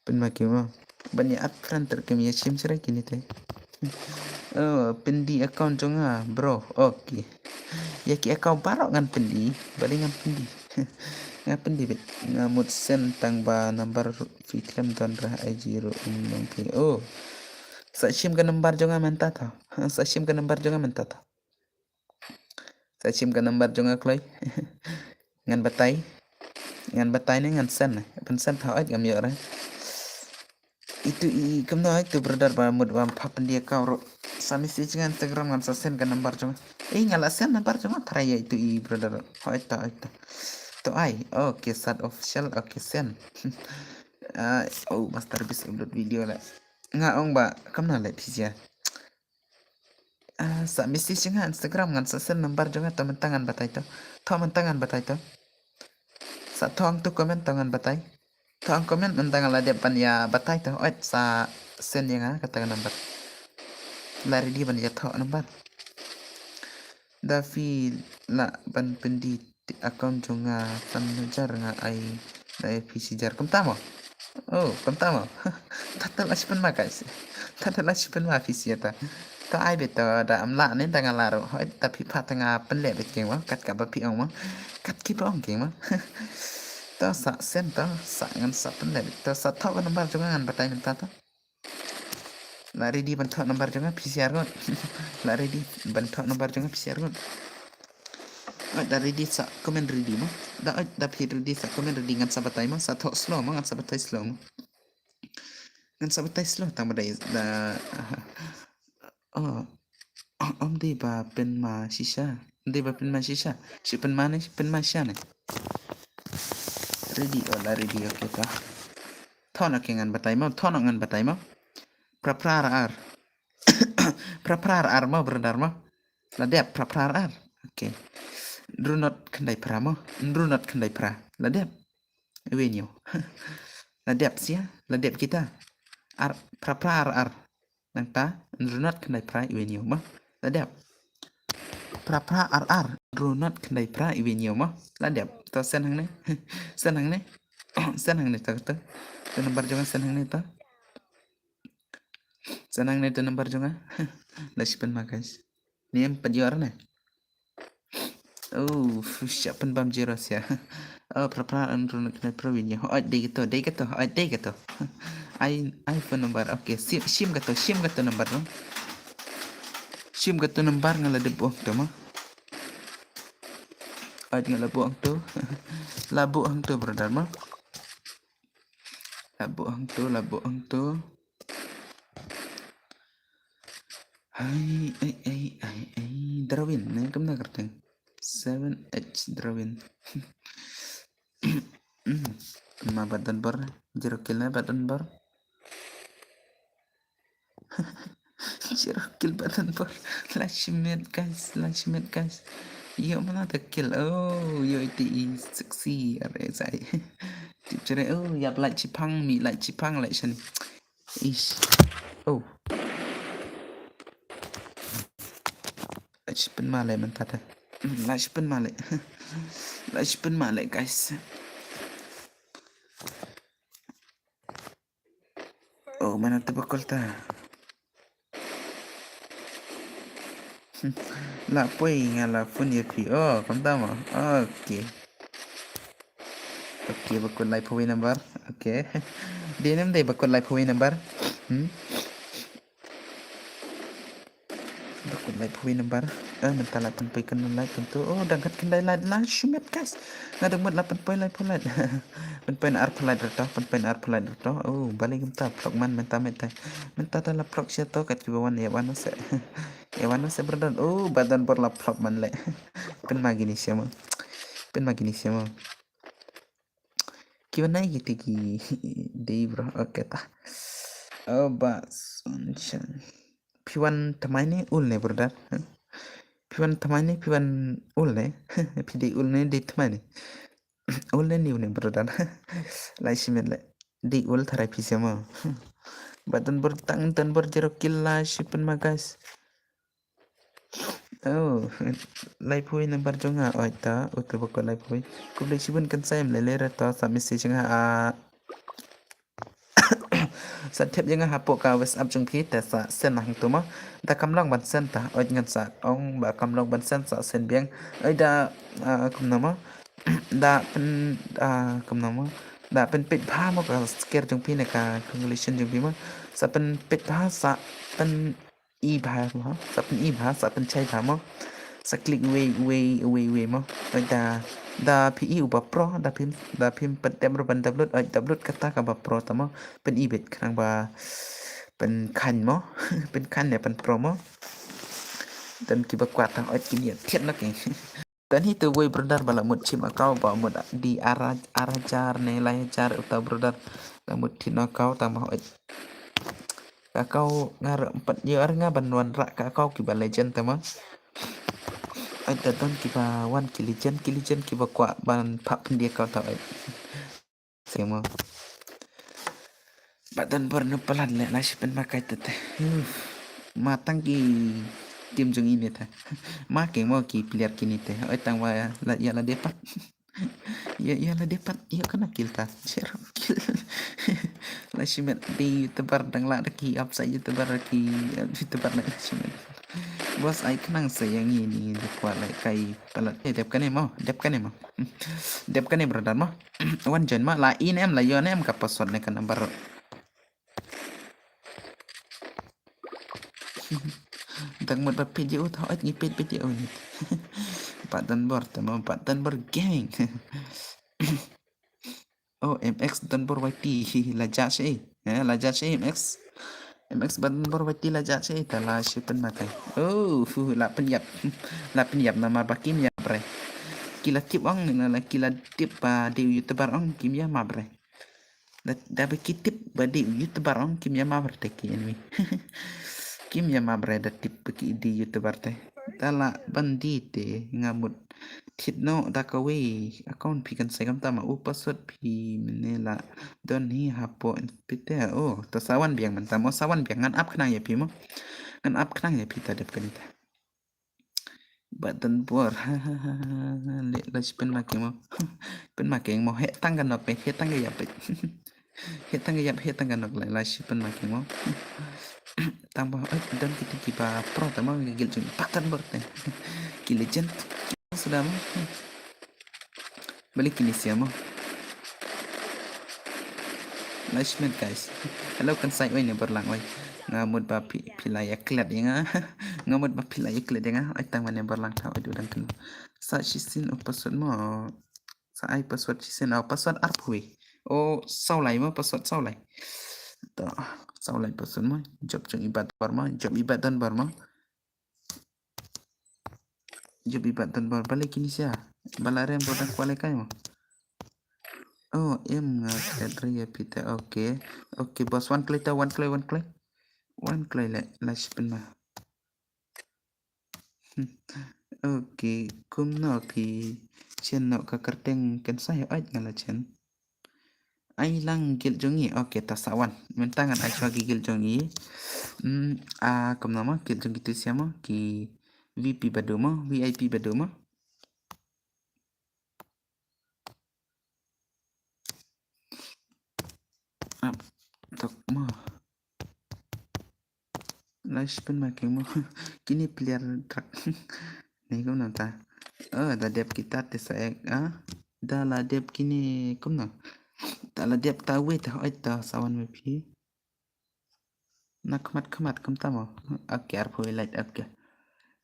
Pynma ki mo. Ban ïa add friend ter kim ïa shim shuh re kine te. Oh, pyndi account jong nga, bro. Ok. Ïa ki account baroh ngan pyndi. Balei ngam pyndi. Nga pyndi beit. Nga mut send tang ba number phi khlem don re ha I G ruh um nong phi. Oh. Sa shim ka number jong nga mynta to. Sa shim ka number jong nga mynta to. Sa shim ka number jong nga kloi. Ngan batai. Ngan batai ne ngan send ne. Ban send hooid ngam ïoh re. Itu i kumno itu brother ba mut ba ym pha pyndi account ruh. Sa message nga Instagram ngan sa send ka number jong nga. Eh nga la send number jong nga tharai ïa itu i brother ruh. Hooid to, hooid to. To ai. Ok, Sat Official, ok send. Ah, oh, Master Beast upload video leh. Nga ong ba kumno leh phi sha. Ah, sa message nga Instagram ngan sa send number jong nga to mynta ngan batai to. To mynta ngan batai to. Sa to hangto comment to ngan batai. To hang comment mynta ngan la dep ban ïa batai to. Oi sa send ïa nga kata ka number. La ready ban ïa to number. Da phi lah ban pyndi account jong nga san hajar nga ai da ai phi shi hajar kumta mo. Oh, kumta mo. Tata la shi pynma guys. Tata la shi pynma phi shi ta. Ta ai beit ta da am lah ne da nga lah ruh. Hoi ta phi pha ta nga pynleh beit keng mo. Kat kaba phi ong mo. Kat kiba ong keng mo. Ta sa send ta sa ngan sa pynleh beit. Ta sa thoh ka number jong nga ngan batai mynta ta. La ready ban thoh number jong nga phi share ngut. La ready ban thoh number jong nga phi share ngut. Oi, da ready sa comment ready mo. Da oi, da phi ready sa comment ready ngan sa batai mo, sa thoh slow mo, ngan sa batai slow mo. Ngan sa batai slow tang ba dei da. Oh. Ym dei ba pynma shisha. Ym dei ba pynma shisha. Shi pynma ne, shi pynma shisha ne. Ready, oh la ready, okay ta. Thoh noh ke ngan batai mo, thoh noh ngan batai mo. Phra phra ar ar. Phra phra ar ar mo, brother mo. La dep, phra phra ar ar. Okay. Hynriew not khyndai phra mo. Hynriew not khyndai phra. La dep. Iwei hynñiew. La dep sia, la dep kita. Ar, phra phra ar ar. Nangta, hynriew not khyndai phra iwei hynñiew mo. La dep. Phra phra ar ar, hynriew not khyndai phra iwei hynñiew mo. La dep. To send hangne. Send hangne. Send hangne to, to. To number jong nga send hangne to. Send hangne to number jong nga. La shi pynma guys. Ni em pat ïoh ar ne. Oh, shah pynbam zero sia. Oh, phra phra hynriew not khyndai phra iwei hynñiew. Oi, dei kato, dei kato, oi, dei kato. Ai, ai phone number. Okay, shim, shim kato, shim kato number no. Shim kato number nga la dep buh hangto mo. Oi, nga la buh hangto. La buh hangto brother mo. La buh hangto, la buh hangto. Ai, ai, ai, ai, ai. Darwin, ne kam na kyrteng. Seven H Darwin. Hmm. Ma Badan Bor, zero kill na Badan Bor. Zero kill Badan Bor. La shi minit guys, la shi minit guys. Ïoh mana ta kill. Oh, ïoh iti i sexy R S I. Tip chere, oh, ïap lait shipang, mi lait shipang lait shani. Ish. Oh. Lait shi pynma leh mynta ta. Lait shi pynma leh. Lait shi pynma leh guys. Oh, mana te ba kol ta. La poi nga la phone ïa phi. Oh, kumta mo. Okay. Okay, ba kol laiphew wei number. Okay. Dei ne ym dei ba kol laiphew wei number. Hmm. Ba kol laiphew wei number. Eh, mynta la pynpoi kynnoh lait kumto. Oh, dang khat khyndai lait la shi minit guys. Nga dang mut la pynpoi laiphew lait. Pynpoi na arphew lait ruh to, pynpoi na arphew lait ruh to. Oh, balei kumta phlok man mynta mynta. Mynta ta la phlok sha to kat kiba wan ïa wan se. Ïa wan se brother. Oh, Badan Bor la phlok man leh. Pynma kine sha mo. Pynma kine sha mo. Kiba nai kiti ki dei bro. Okay ta. Oh, ba Sunshine. Phi wan thymmai ne ul ne brother? Phi wan thymmai ne phi wan ul ne? Phi dei ul ne dei thymmai ne? Ul ne niw ne brother? Lai shi minit le. Dei ul tharai phi sha mo. Ba Don Bor tang Don Bor zero kill la shi pynma guys. Oh, laiphew number jong nga, oi ta, utu ba kol laiphew. Khublei shibun kan sa em lele ra to sa message nga a. Sa thep jong nga hapoh ka WhatsApp jong phi te sa send hangto mo. Da kam long ban send ta, oi ngan sa ong ba kam long ban send sa send biang. Oi da, ah, kumno mo. Da pyn, ah, kumno mo. Da pynpeit bha mo ka sticker jong phi ne ka congratulation jong phi mo. Sa pynpeit bha sa pyn i bha mo, sa pyn i bha, sa pynshai bha mo. Sa click wei, wei, wei, wei mo. Oi da, da phi i uba pro, da phim, da phim pat dem ruh ban download, oi download kata kaba pro ta mo. Pyn i beit khnang ba pynkheiñ mo, pynkheiñ ne pyn pro mo. Don kiba kwah tang oi kin ïa thied na ke. Don hi tu wei brother ba la mut shim account ba mut di ar, ar hajar ne lai hajar uta brother. La mut thied na account tang ba oi. Ka account nga ruh em pat ïoh ar nga ban wanrah ka account kiba legend te mo. Ai da don kiba wan ki legend, ki legend kiba kwah ban phah pyndia account te ai. Seng mo. Ba Don Bor no palat le na shi pynma kai te te. Uf. Ma tang ki team jong i ne te. Ma keng mo ki player kine te. Oi tang ba la ïa la dei pat. Ïa, ïa la dei pat, ïa kano kill ta. Zero kill. La shimet dei YouTuber dang la da ki upside YouTuber ki, eh, YouTuber la shimet. Boss ai khnang sa ïa ngi ni dei kwah la kai palat. Eh, dep kane mo, dep kane mo. Dep kane brother mo. Wan join mo, la i ne em, la ïoh ne em ka password ne ka number. Dang mut ba peit ïa u, to ait ngi peit peit ïa u ni. Pat Don Bor te mo, Pat Don Bor Gaming. Oh, M X Don Bor Y T la judge eh. Eh, la judge eh, M X. M X Don Bor Y T la judge eh, ta la shi pynmakai. Oh, fu, la pynïap. La pynïap namar ba kim ïa bre. Ki la tip ong, la, la ki la tip ba dei u YouTuber ong kim ïa map bre. Da, da ba ki tip ba dei u YouTuber ong kim ïa map bre te ki enemy. Kim ïa map bre da tip ba ki dei YouTuber te. Da la ban dei te nga mut thied noh da kawei account phi kan sei kamta ma u password phi mynne la don hi hapoh phi te. Oh, to sa wan biang mynta mo, sa wan biang, ngan ap khnang ïa phi mo. Ngan ap khnang ïa phi ta dep kane ta. Bad Don Bor. Le la shi pynmakai mo. Pynmakai mo, heh tang ka nok peit, heh tang ka ïap peit. Heh tang ka ïap, heh tang ka nok, le la shi pynmakai mo. Tang ba, oi, don kito kiba pro ta mo, ki guild jong Pat Don Bor te. Ki legend. Suda mo. Balei kine sia mo. La shi miet guys. Hello Kynsai, oi ne Borlang oi. Nga mut ba phi, phi la ïa klet ïa nga. Nga mut ba phi la ïa klet ïa nga. Oi tang ba ne Borlang ta, oi du dang kynmaw. Sa shisien u password mo. Sa ai password shisien, oh, password arphew. Oh, saw lai mo, password saw lai. To, saw lai password mo. Jop jong i Bat Bor mo, jop i Bat Don Bor mo. Jop i Bat Don Bor, balei kine sia. Ba la rem bor dang kwah lehkai mo. Oh, em nga klet ri ïa phi te, okay. Okay, boss, wan kloi ta, wan kloi, wan kloi. Wan kloi le, la shi pynma. Okay, kumno phi chen noh ka kyrteng Kynsai, ait nga la chen. Ai lang guild jong ngi. Okay, ta sa wan. Mynta ngan ai shuwa ki guild jong ngi. Hmm, ah, kumno mo, guild jong kito sia mo, ki V P bad u mo, V I P bad u mo. Ap, tok mo. La shi pynmakai mo. Kine player truck. Ni kumno ta. Oh, da dep kita te sa ek, ah. Da la dep kine kumno. Da la dep ta wei ta, oi ta sa wan me phi. Na khmat khmat kumta mo. Okay, arphew light, okay.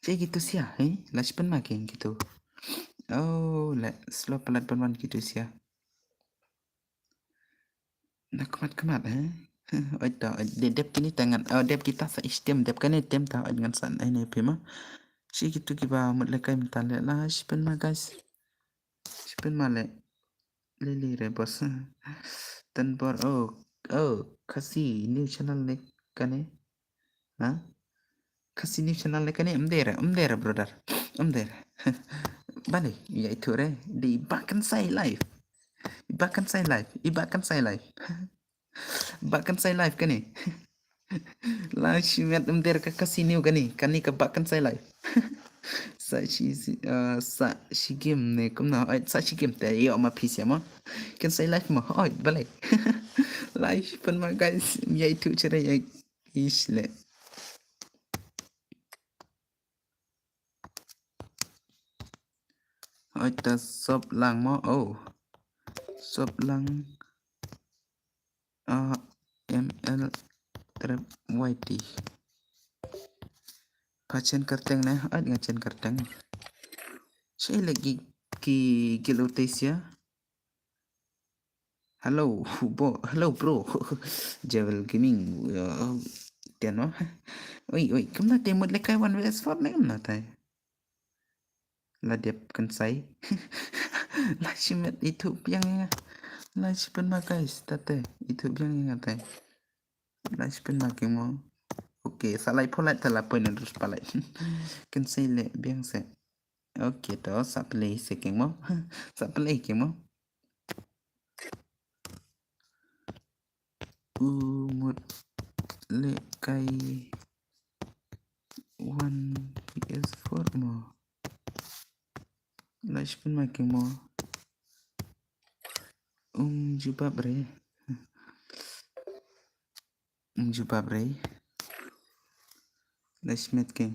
Che kito sia, eh? La shi pynmakai kito. Oh, la slow palat pynwan kito sia. Na khmat khmat, eh? Oi to, de dep kine ta ngan, oh, dep kita sa stem, dep kane tem ta, oi ngan san, eh, ne phi ma. Shi kito kiba mut lehkai mynta le, la shi pynma guys. Shi pynma le. Lili re boss. Don Bor, oh, oh, Khasi new channel ne kane. Ha? Khasi new channel ne kane, ym dei re, ym dei re brother. Ym dei re. Balei, ïa itu re, dei Bah Kynsai live. Bah Kynsai live, i Bah Kynsai live. Bah Kynsai live kane. La shi miet, ym dei re ka Khasi new kane, kane ka Bah Kynsai live. Sa shi, ah, sa shi game ne kumno, oi, sa shi game te ïoh ma phi sia mo. Kynsai live mo, oi, balei. La shi pynma guys, ïa itu chere ïa ish le. Oi ta sop lang mo, oh. Sop lang. Ah, M L Trap Y T. Pha chen kyrteng ne, ait nga chen kyrteng. Che le ki, ki guild u te sia. Hello, bo, hello bro. Jewel Gaming, uh, tian mo. Oi, oi, kumno te mut lehkai one versus four ne kumno te. La dep Kynsai. La shi miet itu biang ïa nga. La shi pynma guys, ta te, itu biang ïa nga te. La shi pynma ki mo. Okay, sa lai pholat ta la poi na dus palai. Kynsai le biang se. Okay, to sa play se ki mo. Sa play ki mo. U mut lehkai one P S four mo. La shi pynma ki mo. Um jubab re. Um jubab re. La shi miet ki.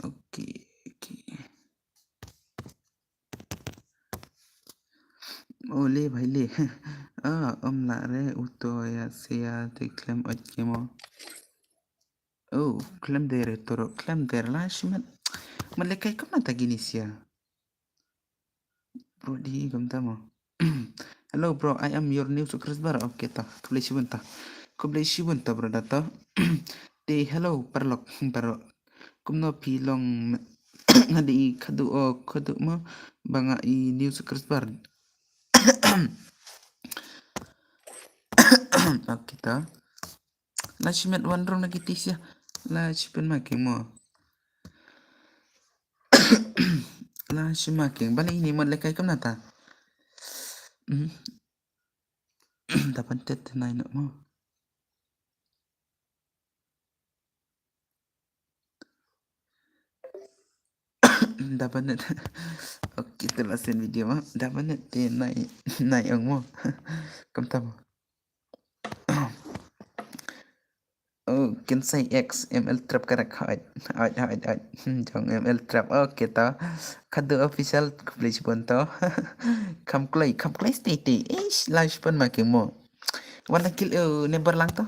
Okay, okay. Oh, le bhai le. Ah, um lah re uto ya sia te klem ot kimo. Oh, klem dere toro, klem dere la shimet. Malekai kam na tagini sia. Bro di gam tamo. Hello bro, I am your new subscriber. Okay ta. Khublei shibun ta. Khublei shibun ta bro data. Te hello paralok bro. Kumno phi long? Nga di khadu o khadu mo ba nga i new subscriber. Okay ta. La shimet wan rong lagi tisia. La shipen making mo. La shi making bali ini mo lekai kam nata. Hmm. Dapat tet nai no mo. Dapat net. Okay, te la send video mo. Dapat net te nai nai ong mo. Kam tamo. Oh, kin sai X M L trap karak hait. Hait, hait, hait. Hmm, jong M L trap. Okay ta. Khadu official khublei shibun to. Kam kloi, kam kloi stay te. Ish, la shibun making mo. Wan da kil, eh, never lang to.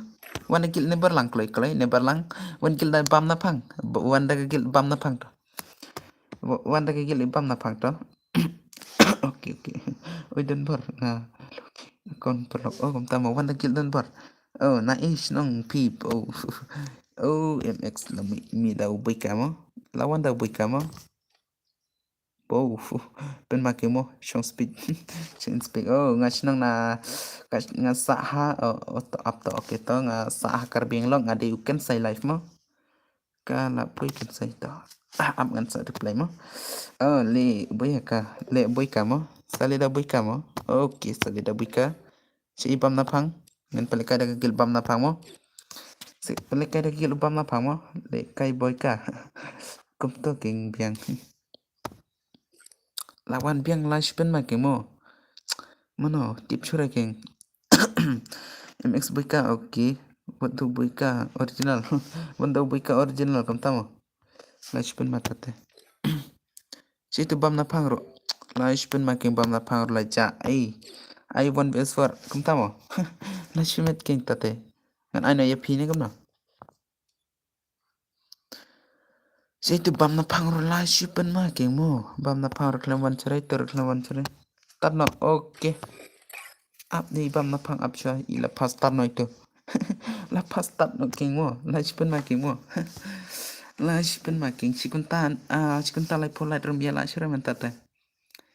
Wan da kil never lang kloi kloi, never lang. Wan kil da bam na phang. Wan da kil bam na phang to. Wan da ka gil i bam na phang to. Okay, okay. Oi don bor nga. Kon perlok. Oh, kumta mo wan da gil don bor. Oh, na ish nong pip. Oh. Oh, M X la mi, mi da ubika mo. La wan da ubika mo. Bo. Pen ma ke mo. Shong speed. Shong speed. Oh, nga shnong na nga, nga sa ha. Oh, oh, to up to. Okay to nga sa ha karbing long nga de uken sai life mo. Ka la poi kan sai to. Ah, ap ngan sa reply mo. Oh, le boi ka, le boi ka mo. Sa le da boi ka mo. Okay, sa le da boi ka. Shi bam na phang. Ngan pele kai da ka gil bam na phang mo. Si pele kai da ka gil bam na phang mo. Le kai boi ka. Kum to king biang. Lawan biang la shipen ma king mo. Mano tip chura king. M X boi ka, okay. Wat do boi ka original. Wan do boi ka original kam tamo. La shipen ma tate. Shi tu bam na phang ro. La shipen ma king bam na phang ro la ja. Ai. Ai one V S four kam tamo. La shimet king tate. Ngan ai na ya phi ne kam na. Shi tu bam na phang ro la shipen ma king mo. Bam na phang ro klem wan chare, tur klem wan chare. Tat no, okay. Ap ni bam na phang ap chwa, i la pas tat no itu. La pas tat no king mo, la shipen ma king mo. La shipen ma king, shi kunta, ah, shi kunta lai pho lai rum ya la shire man tate.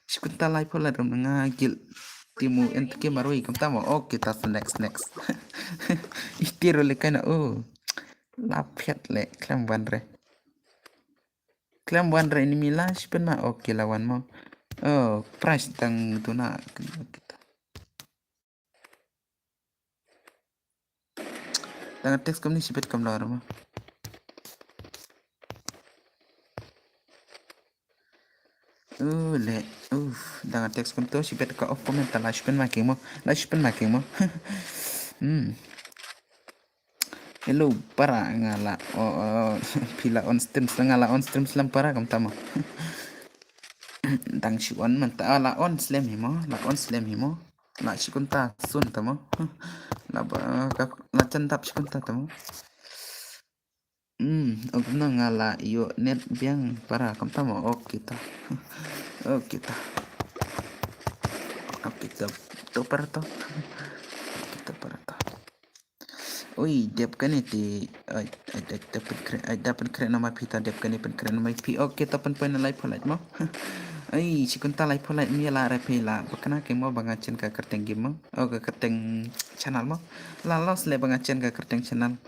Shi kunta lai pho lai rum nga gil. Timu en ke marui kam tamo. Okay, tas next, next. Itiro le kaina, oh. La phet le, klem wan re. Klem wan re ini mi la shipen ma, okay la wan mo. Oh, price tang tu na. Tang text kam ni sibet kam la mo. Uh, le, uh, dang text kum to, sibet ka off comment ta la shipen ma king mo, la shipen ma king mo. Hmm. Hello, para nga la, oh, oh, phi la on stream, nga la on stream slem para kam tamo. Dang shi on man ta, ah, la on slem hi mo, la on slem hi mo. La shi kunta sun tamo. La ba, ka, la chandap shi kunta tamo. Hmm, ok na nga la io net biang para kam tamo. Ok kita. Ok kita. Ok kita. To para to. Kita para to. Oi, dep kane ti. Ai, ai, ai, dep pen kre, ai, dep pen kre nama pita dep kane pen kre nama pi. Ok, ta pen pen lai pho lai mo. Ai, shi kunta lai pho lai mi la re phi la. Bakana ke mo banga chen ka kerteng game mo. Oh, ka kerteng channel mo. La los le banga chen ka kerteng channel.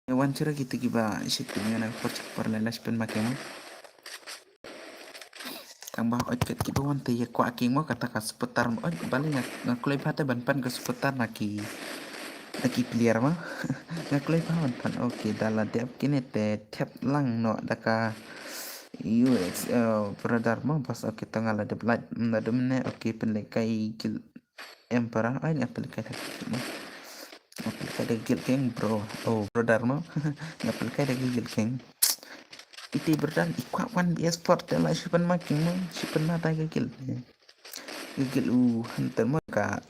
Wan chura kita kiba shi tu ngana por chak por le la shipen ma ke mo. Tang ba oi ket kiba wan te ya kwa king mo kata ka supporter mo. Oi bali nga, nga kloi pha te ban pan ka supporter na ki, na ki player mo. Nga kloi pha ban pan. Okay, da la dep kine te thep lang no da ka U S, eh, brother mo bas. Okay, to nga la dep light na dum ne. Okay, pen le kai gil. Em para, ai nga pele kai da gil mo. Nga pele kai da gil keng bro. Oh, brother mo. Nga pele kai da gil keng. Iti brother, i kwa one V S four te la shipen ma king mo, shipen ma da gil. Ka guild u hunter mo ka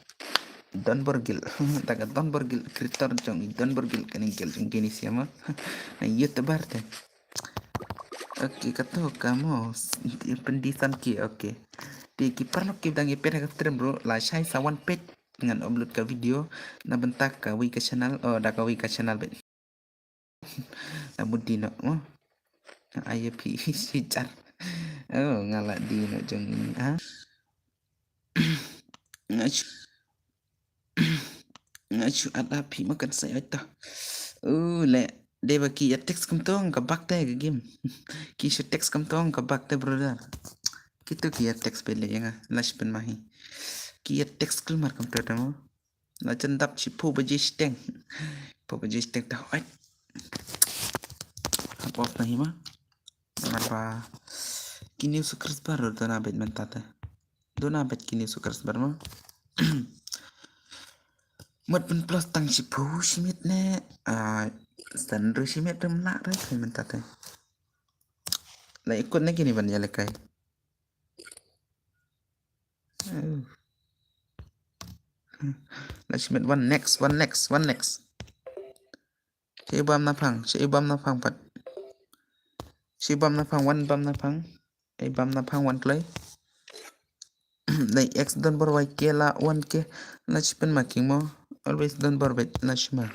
Don Borgil. Ta ka Don Borgil, creator jong i Don Borgil kane guild jong kine sia mo. Na youtuber te. Okay, kato ka mo. Pyndisan ki, okay. Te ki paralok kiba dang ïa peit ha ka stream bro, la shai sa wan peit ngan upload ka video na bynta kawei ka channel, oh, da kawei ka channel beit. Na mut dino mo. Ai ïa phi shi jar. Oh, nga la dino jong i, ha. Nga shu, nga shu add ha phi ma kan sa ïa ta. Oh, le dei ba ki ïa text kumto ka bak te ka game. Ki shu text kumto ka bak te brother. Kito ki ïa text pele ïa nga, la shi pynmahi. Ki ïa text kulmar kumto te mo. La jan dap shiphew baje shiteng. Shiphew baje shiteng ta hoi. Hap off na hi ma. Namar ba ki new subscriber dona beit mynta te. Dona beit ki new subscriber ma. Mut pynplos tang shiphew shimiet ne, ah, san ru shimiet ru mlak ru mynta te. La ikut ne kini ban ïa lekai. Oh. La shimet one next, one next, one next. Shi bam na phang, shi bam na phang pat. Shi bam na phang, one bam na phang. Ai bam na phang one kloi. Dei X don bor wai ke la one ke. La shi pynmaking mo. Always don bor bet la shi ma.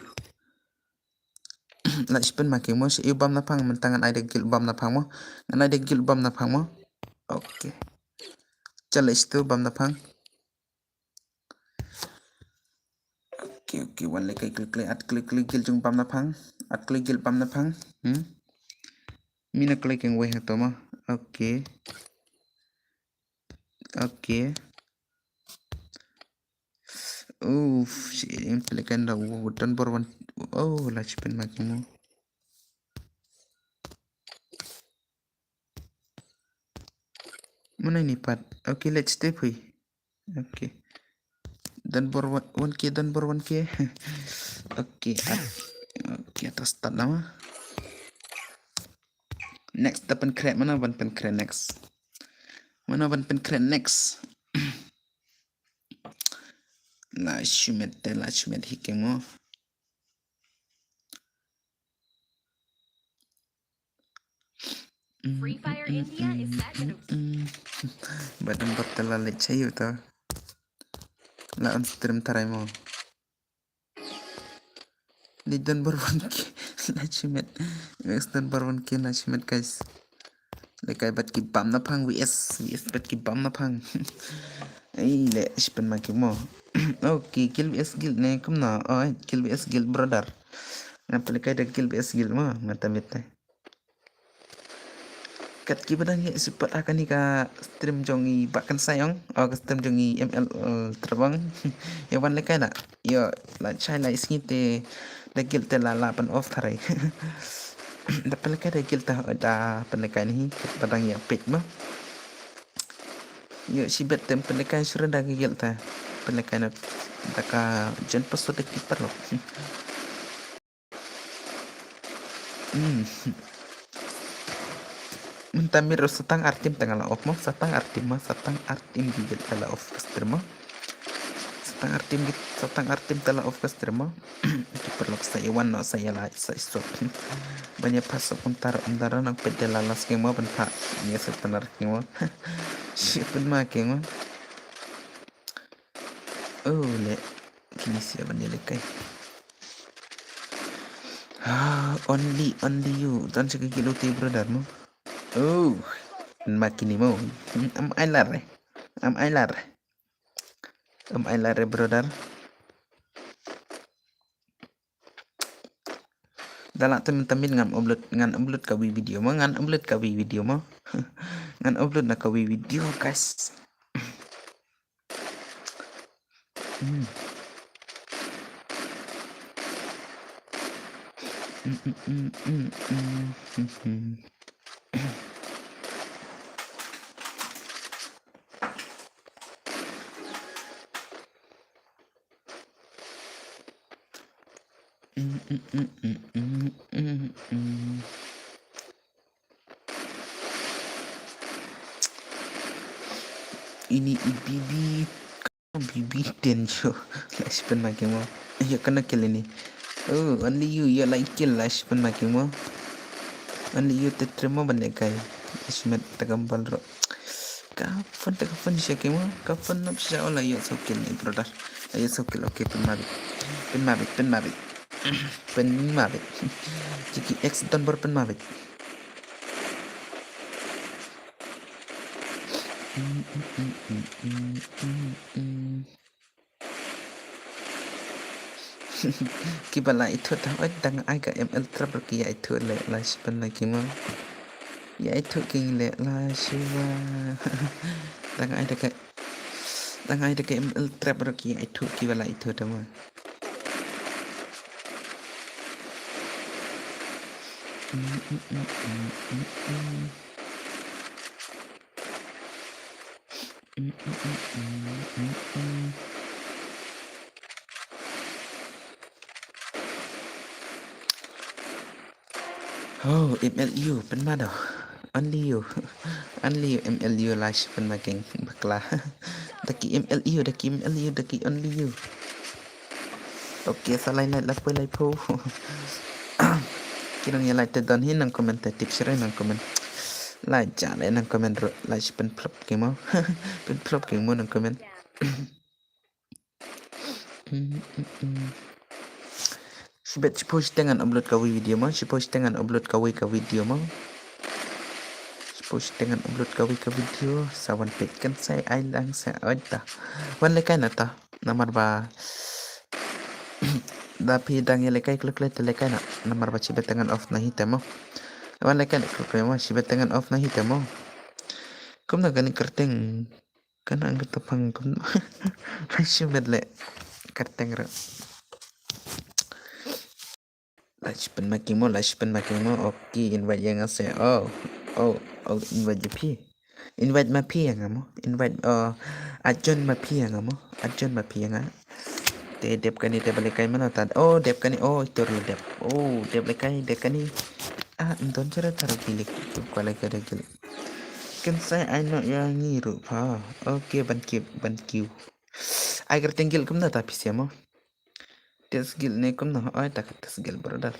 La shi pynmaking mo, shi bam na phang, mynta ngan ai da guild bam na phang mo. Ngan ai da guild bam na phang mo. Okay. Chale shi tu bam na phang. Okay, okay, wan lekai klik klik, at klik klik guild jong bam na phang. At klik guild bam na phang. Hmm. Mina klik yang wei ha to mo. Okay. Okay. Uff, shi in pelikan da wo don bor wan. Oh, la shi pynmaking mo. Mana ini pat? Okay, let's stay pui. Okay. Don bor wan, wan ke, don bor wan ke. Okay, at, okay, atas start lama. Next, ta pynkhret, mana ban pynkhret next. Mana ban pynkhret next. La shimet te, la shimet hi keng mo. Free Fire India is back in a Ba don bor te la leit chayu to. La on stream tarai mo. Li don bor wan ke la shimet. Yes, don bor wan ke la shimet, guys. Lekai bat ki bam na phang, V S, V S bat ki bam na phang. Ei, le shi pynmaking mo. Okay, guild V S guild ne kumno? Oh, guild V S guild brother. Nga pynlekai da guild V S guild mo, nga tamit ne. Kat kiba dang ïa support ha kane ka stream jong i Bah Kynsai ong, oh, ka stream jong i M L, eh, Trabang. Ïa wan lekai na. Ïa la chai la isngi te da guild te la la pan off tharai. Da pynlekai da guild ta, da pynlekai ni hi, ba dang ïa peit mo. Ïa shi bet tem pynlekai shuren da guild ta. Pynlekai na da ka jen paso da keeper lo. Hmm. Mynta mir sa tang artim tang la off mo, sa tang artim mo, sa tang artim gi gel tang la off ka stream mo. Sa tang artim gi, sa tang artim tang la off ka stream mo. Ki paralok sa iwan no sa ila sa isop. Banya pasok kuntar umdara nang pede la las keng mo ban pa. Nia sa tanar keng mo. Shi pynmaking mo. Oh, le. Kini sia ban ïa lekai. Ah, only, only you. Don sa ka guild u te brother mo. Oh, ma kini mo. Hmm, am ai lar eh. Am ai lar eh. Am ai lar eh, brother. Da la temen temen ngan upload, ngan upload kawei video mo, ngan upload kawei video mo. Ngan upload na kawei video, guys. Hmm. Hmm, hmm, hmm, hmm, hmm, hmm, hmm. Ini i Bibi, Bibi ten sho. Last pynmaking mo. Ïa kano kill ini. Oh, only you, ïa lai kill last pynmaking mo. Only you te trim mo ban lehkai. Last met ta kambal ro. Ka phone, ta ka phone sha ki mo. Ka phone nop sha ola ïa so kill ni brother. Ïa so kill, okay, pynmabit. Pynmabit, pynmabit. Pynmabit. Jiki X don bor pynmabit. Kiba la ithuh ta, oi, dang ai ka M L trap ruh ki ïa ithuh leh, la shi pynmaking mo. Ïa ithuh king leh, la shi wa. Dang ai da ka, dang ai da ka M L trap ruh ki ïa ithuh, kiba la ithuh ta mo. Oh, M L U, pynmado. Only you. Only you, M L U, la shi pynmaking bakla. Da ki M L U, da ki M L U, da ki only you. Okay, sa lai lai la poi lai pho. Ki nang ïa lai te don hi nang comment te tip shuh nang comment. Lai ja lai nang comment ro, lai shi pynphlop ki mo. Pynphlop ki mo nang comment. Shibet shiphew shiteng ngan upload kawei video mo, shiphew shiteng ngan upload kawei ka video mo. Shiphew shiteng ngan upload kawei ka video, sa wan peit kan sai ai lang sa oi ta. Wan lehkai na ta. Namar ba da phi dang ïa lehkai khlem khlem te lehkai na. Namar ba shibet ngan off na hi te mo. Wan lehkai na khlem khlem mo, shibet ngan off na hi te mo. Kumno kane kyrteng. Kan ang kata pang kumno. Shibet leh kyrteng ro. La shi pynmaking mo, la shi pynmaking mo. Okay, invite ïa nga se. Oh, oh, oh, invite ïa phi. Invite ma phi ïa nga mo. Invite, oh, add join ma phi ïa nga mo. Add join ma phi ïa nga. Te dep kane te ba lehkai mano ta. Oh, dep kane. Oh, ito ruh la dep. Oh, dep lehkai, dep kane. Ah, ym don shuh ruh ta ruh ki leh. Kwah lehkai da ki leh. Kan sai ai noh ïa ngi ruh pha. Okay, ban kiew, ban kiew. Ai kyrteng guild kumno ta phi sha mo. Test guild ne kumno, oi ta ka test guild brother.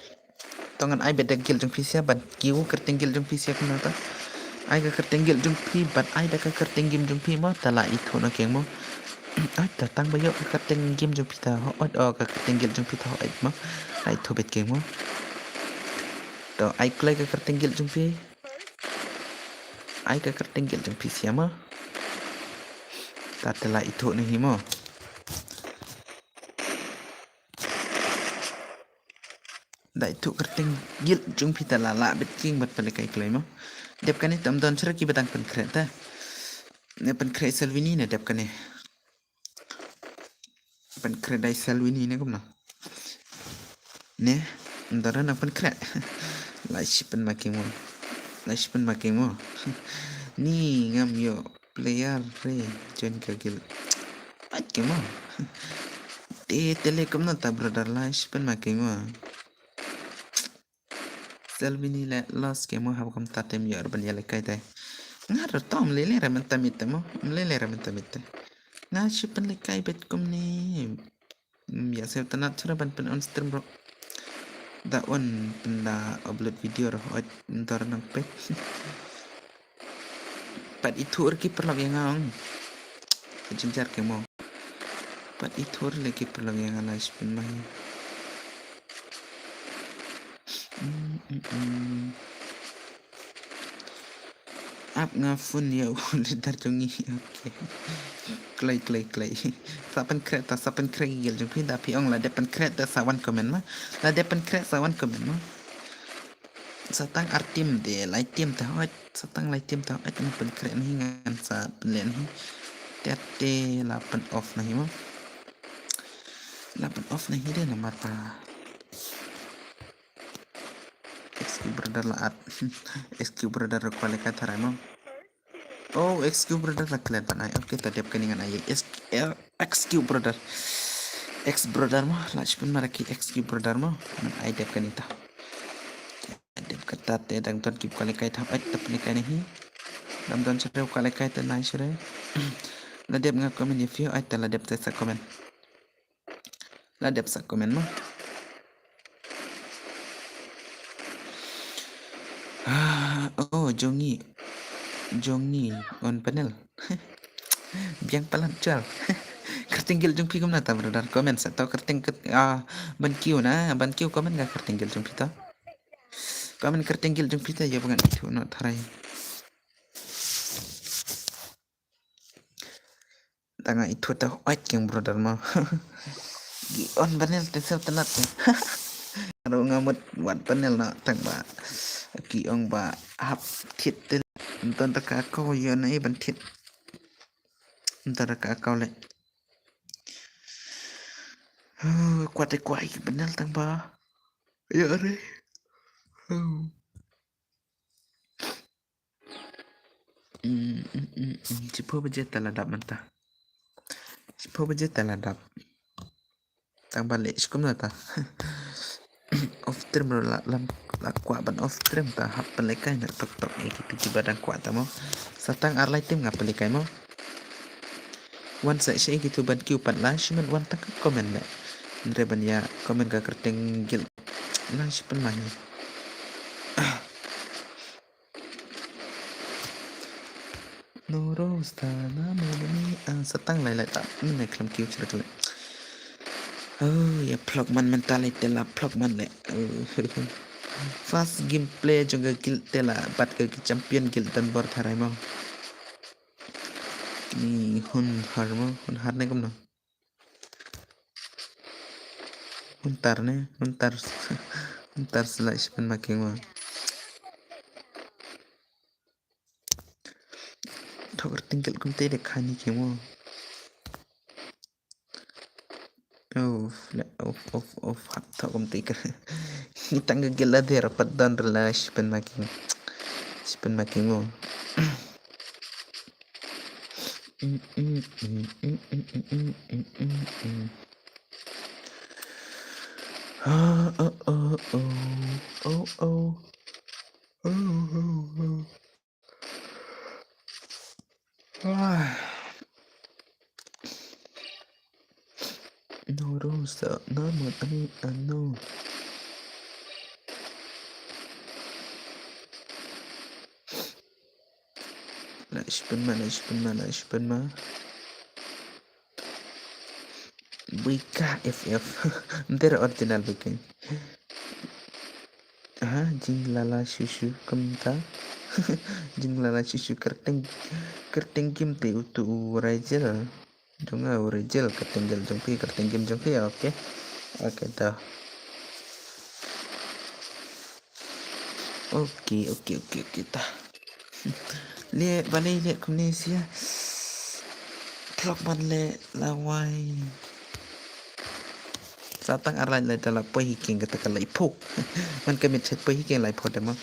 To ngan ai beit da guild jong phi sha ban kiew kyrteng guild jong phi sha kumno ta. Ai ka kyrteng guild jong phi ban ai da ka kyrteng game jong phi mo, ta la ithuh na keng mo. Oi ta tang ba ïoh ka kyrteng game jong phi ta, oi, oh, ka kyrteng guild jong phi ta, oi mo. La ithuh beit keng mo. To ai kloi ka kyrteng guild jong phi. Ai ka kyrteng guild jong phi sha mo. Ta te la ithuh na hi mo. Da ithuh kyrteng guild jong phi ta la lah beit king bad pynlehkai kloi mo. Dep kane tam don shuh ruh kiba dang pynkhreh ta. Ne pynkhreh Salvini ne dep kane. Pynkhreh dei Salvini ne kumno. Ne, ndara nang pynkhreh. La shi pynmaking mo. La shi pynmaking mo. Ni ngam ïoh player re join ka guild. Pat ki mo. Te tele kumno ta brother, la shi pynmaking mo. Salvini le lost ki mo, haba kumta te ym ïoh ruh ban ïalehkai te. Nga ruh to ym lei lei ruh mynta miet te mo, ym lei lei ruh mynta miet te. Nga shu pynlehkai beit kumne. Ym ïa siew tynnat shuh ruh ban pyn on stream ruh. Da on pynda upload video ruh, oi, ym don ruh nang peit. Pat ithuh ruh ki paralok ïa nga ong. Ka jynjar ki mo. Pat ithuh ruh leh ki paralok ïa nga, la shi pynmai. Mm, mm, mm. Ap nga phone ïa u leader jong ngi. Okay. Kloi, kloi, kloi. Sa pynkhreh ta, sa pynkhreh ki guild jong phi, da phi ong la dep pynkhreh ta sa wan comment ma. La dep pynkhreh sa wan comment ma. Sa tang ar team te, lai team te hooid, sa tang lai team te hooid, ngan pynkhreh na hi, ngan sa pynleh na hi. Te te la pyn off na hi mo. La pyn off na hi de namar ba X Q brother la at. X Q brother ruh kwah lehkai tharai mo. Oh, X Q brother la klet ban ai. Okay, ta dep kane ngan ai. X, L, X Q brother. X brother mo, la shi pynmar ki X Q brother mo. Ngan ai dep kane ta. Dep kata te dang don ki kwah lehkai ta. Ai, ta pynlehkai na hi. Dang don shuh re kwah lehkai ta, nai shuh re. La dep nga comment ïa phi, ai ta la dep te sa comment. La dep sa comment mo. Ah, oh, Jongi. Jongi on panel. Biang palat jal. Kyrteng guild jong phi kumno ta brother? Comment sa to kyrteng kyrteng, ah, ban kiew na, ban kiew comment ka kyrteng guild jong phi ta. Comment kyrteng guild jong phi ta ïa ba ngan ithuh noh tharai. Tang nga ithuh ta hoi keng brother mo. Ki on panel te sep tenat. Ru nga mut wat panel na tang ba ki ong ba hap thied te. Nton ta ka kau ïa na i ban thied. Nton ta ka kau le. Kwat te kwai ki panel tang ba. Ïa re. Shiphew baje ta la dap mynta. Shiphew baje ta la dap. Tang ba leh shi kumno ta. Off stream ruh la lam la kwah ban off stream ta hap pynlehkai na tok tok ïa kitu kiba dang kwah ta mo. Sa tang ar lai team nga pynlehkai mo. Wan sa sha ïa kitu ban kiew pat la shi mynta wan tang ka comment leh. Hynrei ban ïa comment ka kyrteng guild. Nang shi pynmah hi. Noro sta na mo ni a sa tang lai lai ta. Mynne khlem kiew chira kle. Oh, ïa phlok man mynta lai te la phlok man le. Oh. First gameplay jong ka guild te la bat ka ki champion guild Dunbar tharai mo. Ni hun har mo, hun har ne kumno. Hun tar ne, hun tar. Hun tar sla shi pynmah keng mo. Thok kyrteng guild kumte de khani keng mo. Of, le, of, of, of, hap thok kumte ka. Ni tang ka guild la der pat don rela shi pynmah keng. Shi pynmah keng mo. Ah, oh, oh, oh, oh, oh. Oh, oh, oh. Ah. No rusa, no mo, ani, ano. La shi pynmah, la shi pynmah, la shi pynmah. Bika F F. Mder original bika. Ha, jinglala shishu kumta. Jinglala shishu kyrteng, kyrteng game te utu u Rachel. Jong u Rachel kyrteng game jong phi, kyrteng game jong phi, okay. Okay, dah. Okay, okay, okay, okay, ta. Le, balei le kumne sia. Klok ban le lawai. Sa tang ar lai lai ta la poi hi keng kata ka lai pho. Man ka mit chet poi hi keng lai pho da ma.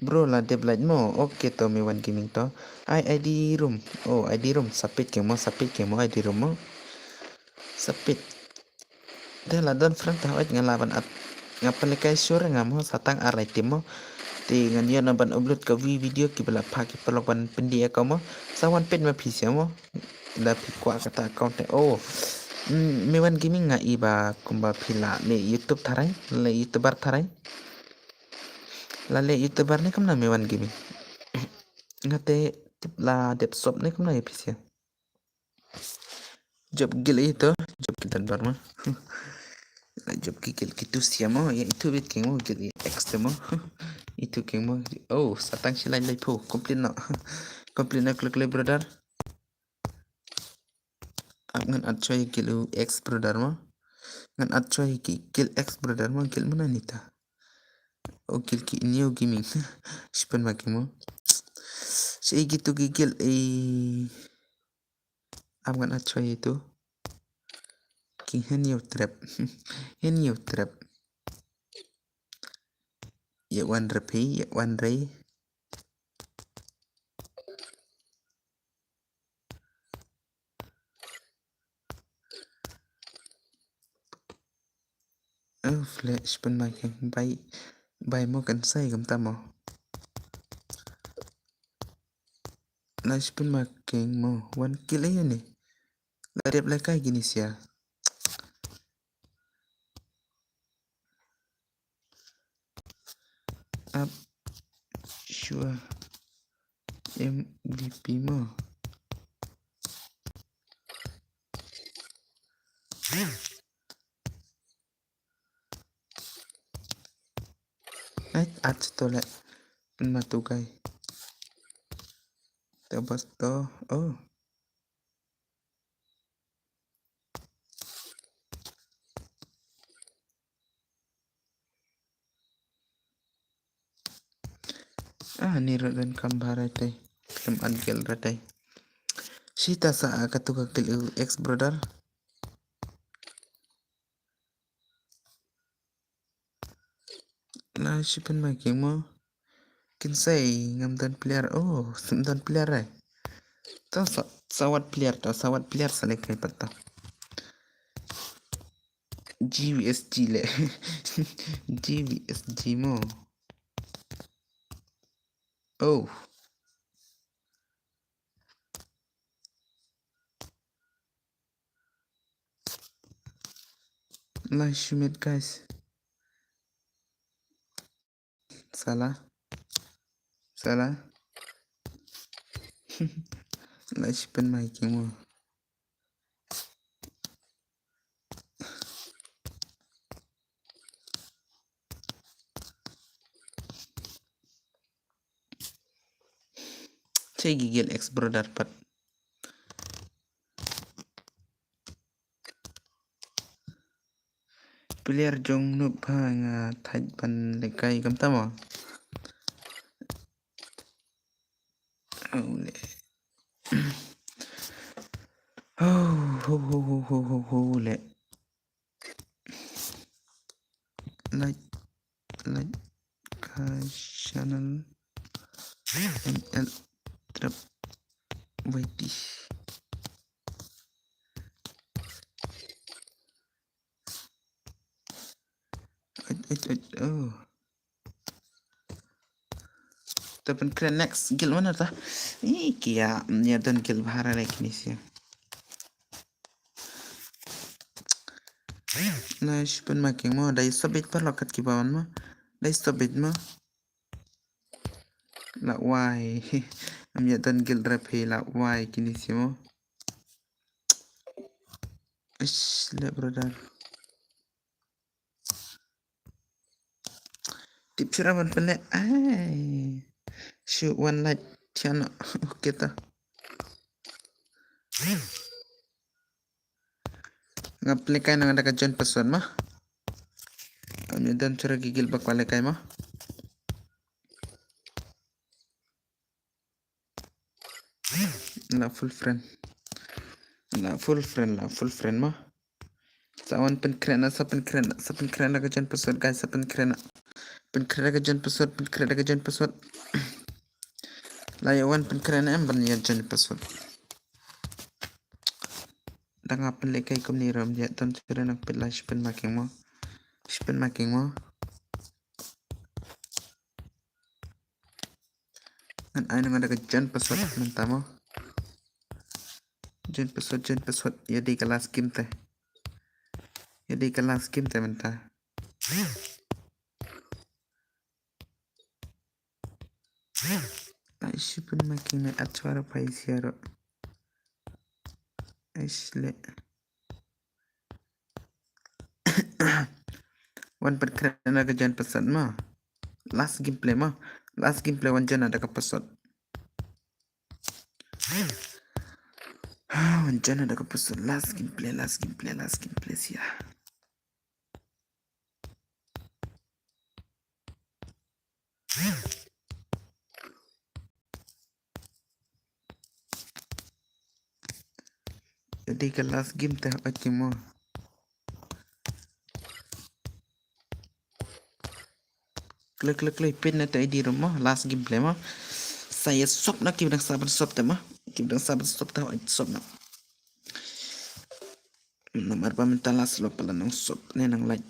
Bro, la dep light mo. Okay to, me wan gaming to. Ai, I D room. Oh, I D room. Sapit keng mo, sapit keng mo, I D room mo. Sapit. Te la don friend ta, oi, nga la ban at. Nga pynlehkai sure nga mo, sa tang ar lai team mo. Te ngan ïoh na ban upload ka wi video ki ba la pha ki paralok ban pyndih ïa ka mo. Sa wan peit ma phi sia mo. Da phi kwah kata account te. Oh. Mm, me wan gaming nga i ba kumba phi la leh YouTube tharai, leh YouTuber tharai. La leh YouTuber ne kumno me wan gaming. Nga te tip la dep sop ne kumno ïa phi sia. Jop gil ito, jop gil dan bar ma. La jop ki gil kitu sia mo, ïa itu bit keng mo, gil i X te mo. Itu keng mo. Oh, sa tang shi lai lai pho, complete no. Complete no, klik le brother. Ap ngan at choi gil u X brother mo. Ngan at choi ki gil X brother mo, gil mana nita. O gil ki new gaming. Shipan ma ki mo. Shi gitu ki gil e. Ap ngan at choi itu. Ki hen new trap. Hen new trap. Ïa wan rep hi, ïa wan rei. Oh, flash pynmaking bai bai mo kan sai kam tamo. Nice pynmaking mo. One kill ayo ni. La dep la kai kini sia. Up. Sure. M V P mo. Ai, at to le. Matukai. Tabas to. Oh. Ah, ni ruh don kam bha ra tai. Khlem an gel ra tai. Sita sa a katu ka kil u ex brother. Na shi pynmaking mo. Kin sai ngam don player. Oh, ngam don player ai. To sa, sawat player to, sawat player sa le kai pat to. G V S G le. G V S G mo. Oh. Nice shimit guys. Salah. Salah. Nice pynmaking mo. Che gigil ex brother pat. Player jong nuk pha nga thait ban lekai kam tamo. Au le. Ho ho ho ho ho ho ho le. Like, like ka channel M L Trap Y T. Ait, ait, ait, oh. Ta pynkren next guild mana ta? Ih, kia, ïa don guild bha ra leh kine sia. Nice pynmaking mo, dei stop bit paralok kat kiba wan mo. Dei stop bit mo. La wai. Am ïa don guild rep hi la wai kine sia mo. Ish, le brother. Tip shuh ra ban pynleh. Ai. Shu wan like thian. Okay ta. Nga pynleh kai nang da ka join password ma. Am ïa don shuh ra ki guild ba kwah leh kai ma. La full friend. La full friend, la full friend ma. Sa wan pynkren na, sa pynkren na, sa pynkren na ka join password guys, sa pynkren na. Pynkren na ka join password, pynkren na ka join password. La ïa wan pynkren na em ban ïa join password. Da nga pynleh kai kumne ram ïa ton shuh ra nang pynleh shi pynmaking mo. Shi pynmaking mo. Ngan ai nang da ka join password mynta mo. Join password, join password. Ïa dei ka last game te. Ïa dei ka last game te mynta. Ai shi pynmaking ne at shuwa ra phai sia ro. Ai shi le. Wan pynkren na ka join password ma. Last gameplay ma. Last gameplay wan join na da ka password. Wan join na da ka password. Last gameplay, last gameplay, last gameplay sia. Ïa dei ka last game te hooid mo. Klik klik klik pin na te I D rum mo, last gameplay mo. Sa ïa sop na ki ba dang sa ban sop te mo. Ki ba dang sa ban sop te hooid sop na. Namar ba mynta last lop la nang sop ne nang like.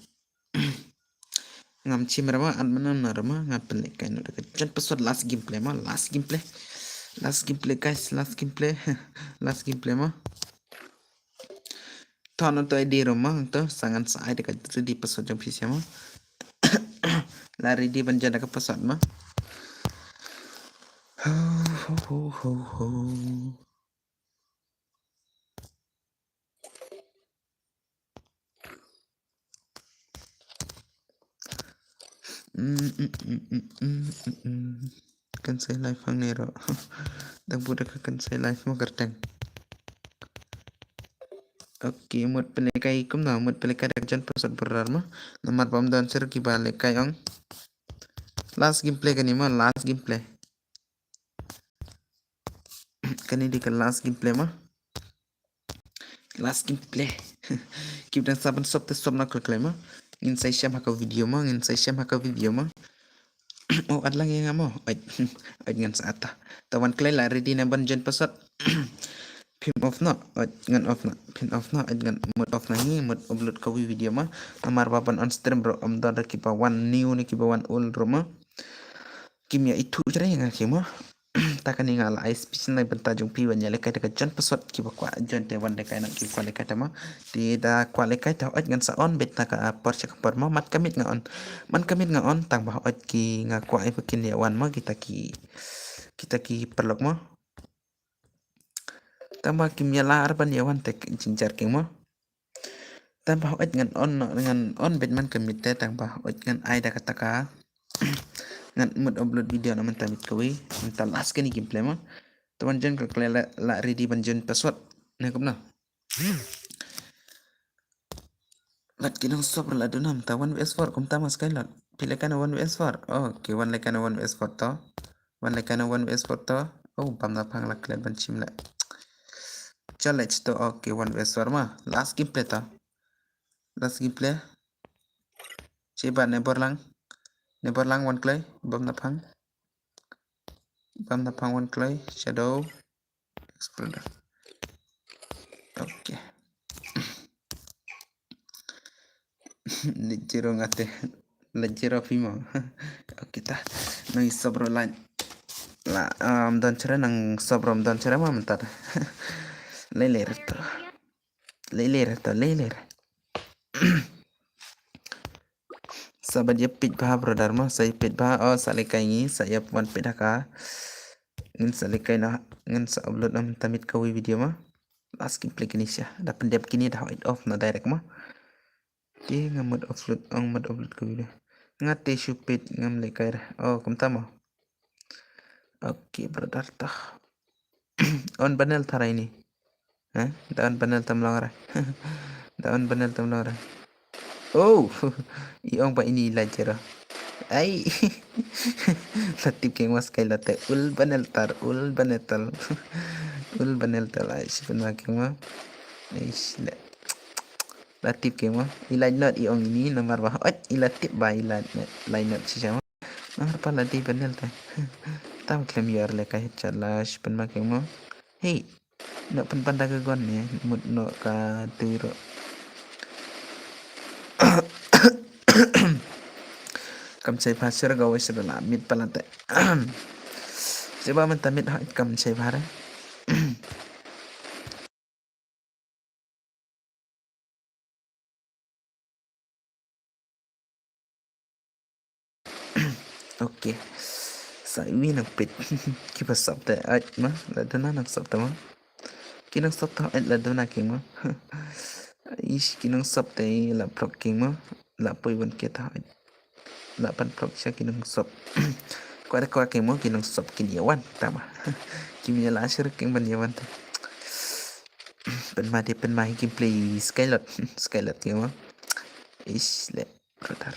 Ngam chim rama, at mana na rama, ngan pynleh kai na ka jan password last gameplay ma, last gameplay. Last gameplay guys, last gameplay. Last gameplay ma. To no to I D rama, to sa ngan sa ai da ka ready password jong phi sha ma. La ready ban jan da ka password ma. Ho, ho, ho, ho, ho. Mm, mm, mm, mm, mm, mm, mm. Kan sai live hangne ruh. Dang buh da ka kan sai live mo kyrteng. Okay, mut pynlehkai kumno, mut pynlehkai da ka jan password brother mo. Namar ba ym don shuh kiba lehkai ong. Last gameplay kane mo, last gameplay. Kane dei ka last gameplay ma. Last gameplay. Ki dang sa ban sop te sop na klek klek ma. Ngin sa ïashem ha ka video ma, ngin sa ïashem ha ka video ma. Oh, at lang ïa nga mo. Ait, ait ngan sa ata. Te wan klek la ready na ban jan password. Phim off noh, ait ngan off noh. Phim off noh, ait ngan mut off noh hi, mut upload kawei video ma. Namar ba ban on stream ruh ym don ruh kiba wan new ne kiba wan old ruh ma. Kim ïa ithuh shuh ïa nga ki mo. Ta kane nga la ai special na bynta jong phi ban ïa lehkai da ka jan password, kiba kwah join te wan lehkai noh, kiba kwah lehkai te mo. Te da kwah lehkai te hooid ngan sa on beit na ka por sha ka por mo, man ka miet nga on. Man ka miet nga on tang ba hooid ki nga kwah ïa ba kin ïa wan mo kita ki, kita ki paralok mo. Tang ba kim ïa lah ar ban ïa wan te jynjar ki mo. Tang ba hooid ngan on, ngan on beit man ka miet te, tang ba hooid ngan ai da kata ka. Ngan mut upload video na mynta miet kawei, mynta last kane gameplay mo. Te wan jan ka klek la, la ready ban jan password. Ne kumno. Bad ki nong sop ruh la duna mynta one v s four kumta ma Skylord. Phi lehkai na one v s four. Okay, wan lehkai na one v s four to. Wan lehkai na one v s four to. Oh, bam na phang la klet ban shim leh. Challenge to, okay, one v s four ma. Last gameplay to. Last gameplay. Che ba ne bor lang. Ne bor lang wan kloi. Bam na phang. Bam na phang wan kloi. Shadow. Explorer. Okay. Leit zero ngate. Leit zero phi mo. Okay ta. Nang sop ruh lait. La, um, don chera nang sop ruh don chera ma mynta. Lei lei ruh to. Lei lei ruh to, lei lei ruh. Sa bad ïa peit bha brother mo, sa ïa peit bha, oh, sa lehkai ngi, sa ïa wan peit ha ka. Ngin sa lehkai na, ngin sa upload na mynta miet kawei video mo. Last gameplay kine sha, da pyndep kine da hooid off na direct mo. Te nga mut upload, ong mut upload ka video. Nga te shu peit ngam lehkai re. Oh, kumta mo. Okay, brother tah. On panel tharai ni. Ha? Da on panel tam long re. Da on panel tam long re. Oh, i ong ba ini la zero. Ai. La tip keng mo Skylord te. Ul panel tar, ul panel tal. Ul panel tal ai shi pynma keng mo. Ai shi le. La tip keng mo. I la not i ong ini namar ba. Ot, i la tip ba i la, la not shi mo. Namar ba la dei panel te. Tam klem ïar lehkai headshot la shi pynma keng mo. Hey. Nok pynban da ka gun ne, mut nok ka tiro. Kam chai pha sir ga wai sir la mit pala te. Sir ba mynta mit ha kam chai pha re. Okay. Sa iwi nang peit. Kiba sop te ait ma, la duna nang sop te ma. Ki nang sop te ait la duna ki ma. Ish, ki nang sop te la prok ki ma. La poi wan ki ta ait. La pan prok sha ki nang sop. Kwa da kwa ki ma, ki nang sop ki ïa wan ta ma. Ki mi la shir ki ban ïa wan ta. Pynma de pynma hi gameplay Skylord. Skylord ki ma. Ish le. Brother.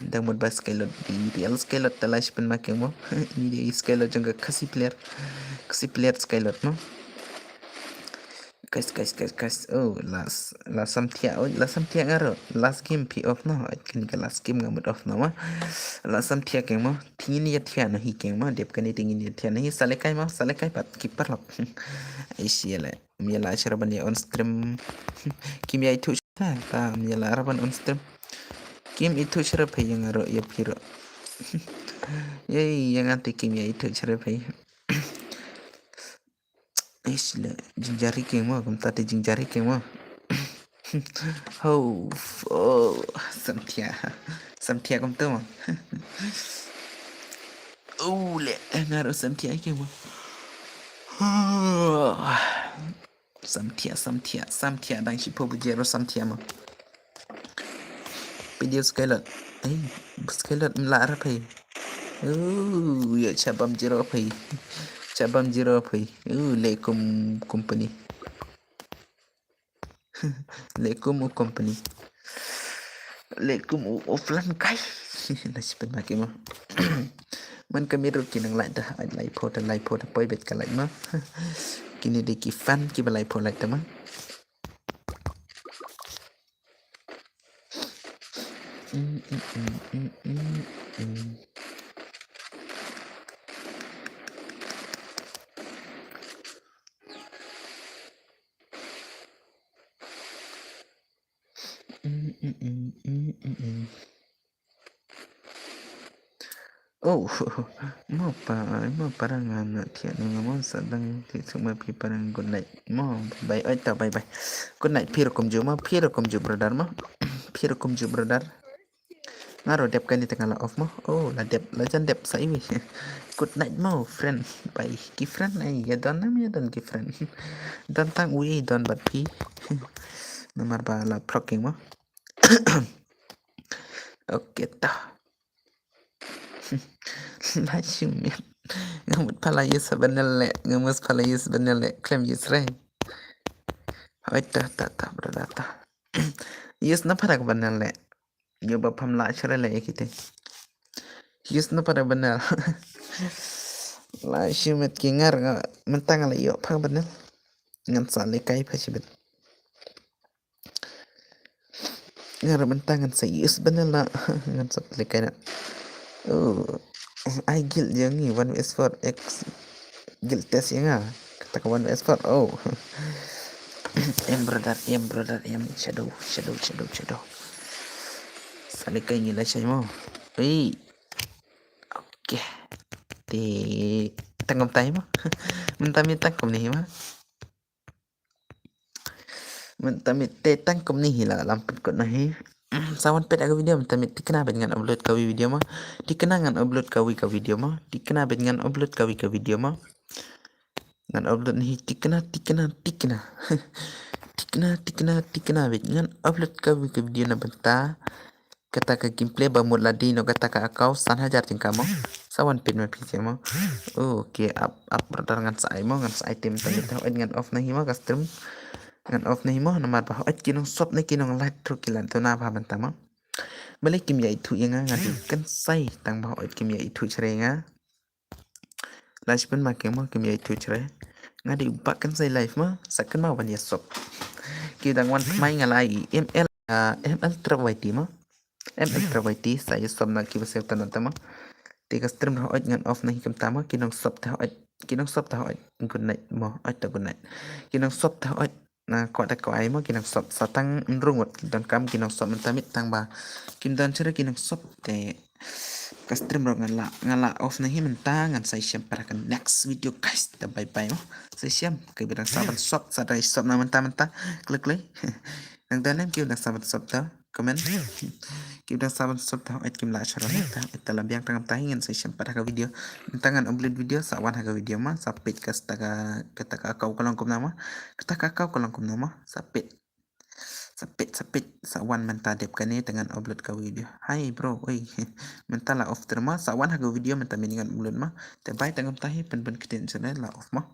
Dang mut ba Skylord di real Skylord ta la shi pynma keng mo. Ini di Skylord jong ka Khasi player. Khasi player Skylord mo. Guys, guys, guys, guys. Oh, last, last sam thiah, oh, last sam thiah nga ruh. Last game phi off no. Kani ka last game nga mut off no ma. Last sam thiah keng mo. Tingin ïa thiah no hi keng mo. Dep kani tingin ïa thiah no hi. Sa lehkai mo, sa lehkai pat ki paralok. Ai shi le. Ym ïa la share ban ïa on stream. Kim ïa ithuh sha ta, ym ïa la ra ban on stream. Kim ithuh shrep phi ïa nga ruh ïa phi ruh. Yei, ïa nga te kim ïa ithuh shrep phi. Ish le, jingjari king mo, kumta te jingjari king mo. Ho, oh, samthia. Samthia kumta mo. Oh, le, nga ruh samthia king mo. Samthia, samthia, samthia, dang shiphew baje ruh samthia mo. Phi dei u Skylord. Ei, Skylord mla ra phi. Uh, ïa chabam jiro phi. Chabam jiro phi. Uh, le kum company. Le kum u company. Le kum u offline kai. La sipet ma ki mo. Man ka miro ki nang like da, ai like pho da, like pho da, poi bet ka like ma. Kini dei ki fan ki ba like pho like da ma. Mm, mm, mm, mm, mm, mm. Mm, mm, mm, mm, mm, mm. Oh, mo pa, mo parang nga na thiah na nga mo sa dang thiah suk ma phi parang good night. Mo, bye, oi ta, bye, bye. Good night, phi ruh kumjuh mo, phi ruh kumjuh brother mo. Phi ruh kumjuh brother. Nga ruh dep kane te nga la off mo. Oh, la dep, la jan dep sa iwi. Good night mo, friend. Bye. Ki friend ai, ïa don nam ïa don ki friend. Don tang wi don bad phi. Namar ba la blocking mo. Okay ta. La shu miat. Nga mut pha la use bnel le, nga mut pha la use bnel le, klem use re. Oi ta, ta, ta, brother ta. Use na pha da ka bnel le. Ïoh ba pham la shu re le ïa kite. Use na pha da bnel. La shu miat ki ngar nga, mynta nga la ïoh pha bnel. Ngan sa le kai pha shibit. Nga ruh mynta ngan sa use bnel na. Ngan sa le kai na. Oh, ai guild jong ngi one vs four x. Guild test ïa nga. Kata ka one vs four. Oh. Em brother, em brother, em shadow, shadow, shadow, shadow. Sa le kai ngi la shai mo. Ei. Okay. Te tang kumta hi mo. Mynta mi tang kumne hi mo. Mynta mi te tang kumne hi la lam pynkut na hi. Sa wan peit ha ka video mynta mi, thikna bad ngan upload ka wi video mo. Thikna ngan upload ka wi ka video mo. Thikna bad ngan upload ka wi ka video mo. Ngan upload na hi thikna, thikna, thikna. Thikna, thikna, thikna bad ngan upload ka wi ka video na bynta kata ka gameplay ba mut la dei noh kata ka account san hajar jingkam mo. Sa wan peit ma phi mo. Okay, ap, ap brother ngan sa ai mo, ngan sa ai te mynta mi te hooid ngan off na hi mo ka stream. Ngan off na hi mo, namar ba hooid ki nongsop ne ki nonglike ruh ki la duna bha mynta mo. Balei kim ïa ithuh ïa nga, nga dei kynsai tang ba hooid kim ïa ithuh shrei ïa nga. La shu pynbna king mo, kim ïa ithuh shrei. Nga dei u bah kynsai live mo, sa kynmaw ban ïa sub. Ki dang wan thymmai nga la ai M L, ah, M L trap Y T mo. M L trap Y T, sa ïa sub na ki ba siew tang na ta mo. Te ka stream ruh hooid ngan off na hi kumta mo, ki nongsop te hooid, ki nongsop te hooid. Good night mo, hooid ta good night. Ki nongsop te hooid. Na kwah da kwah ai mo ki nongsop, sa tang ynru ngut ki donkam ki nongsop mynta mi tang ba kim don shuh ki nongsop te ka stream ruh ngan la, ngan la off na hi mynta, ngan sa ïashem pat ha ka next video guys. Te bye bye mo. Sa ïashem, kiba dang sah ban sub, sa dang sub na mynta mynta. Klik klik. Nang don lem kiba dang sah ban sub te comment. Kiba dang sah ban sub te hooid kim lah shuh ruh te hooid te la biang tang kumta hi, ngan sa ïashem pat ha ka video. Mynta ngan upload video, sa wan ha ka video mo, sa peit kata ka, kata ka account ka long kumno mo. Kata ka account ka long kumno mo, sa peit. Sa peit, sa peit, sa wan mynta dep kane te ngan upload ka video. Hai bro, oi. Mynta la off ter mo, sa wan ha ka video mynta mi ngan upload mo. Te bye tang kumta hi, pynban ktien shuh ne la off mo.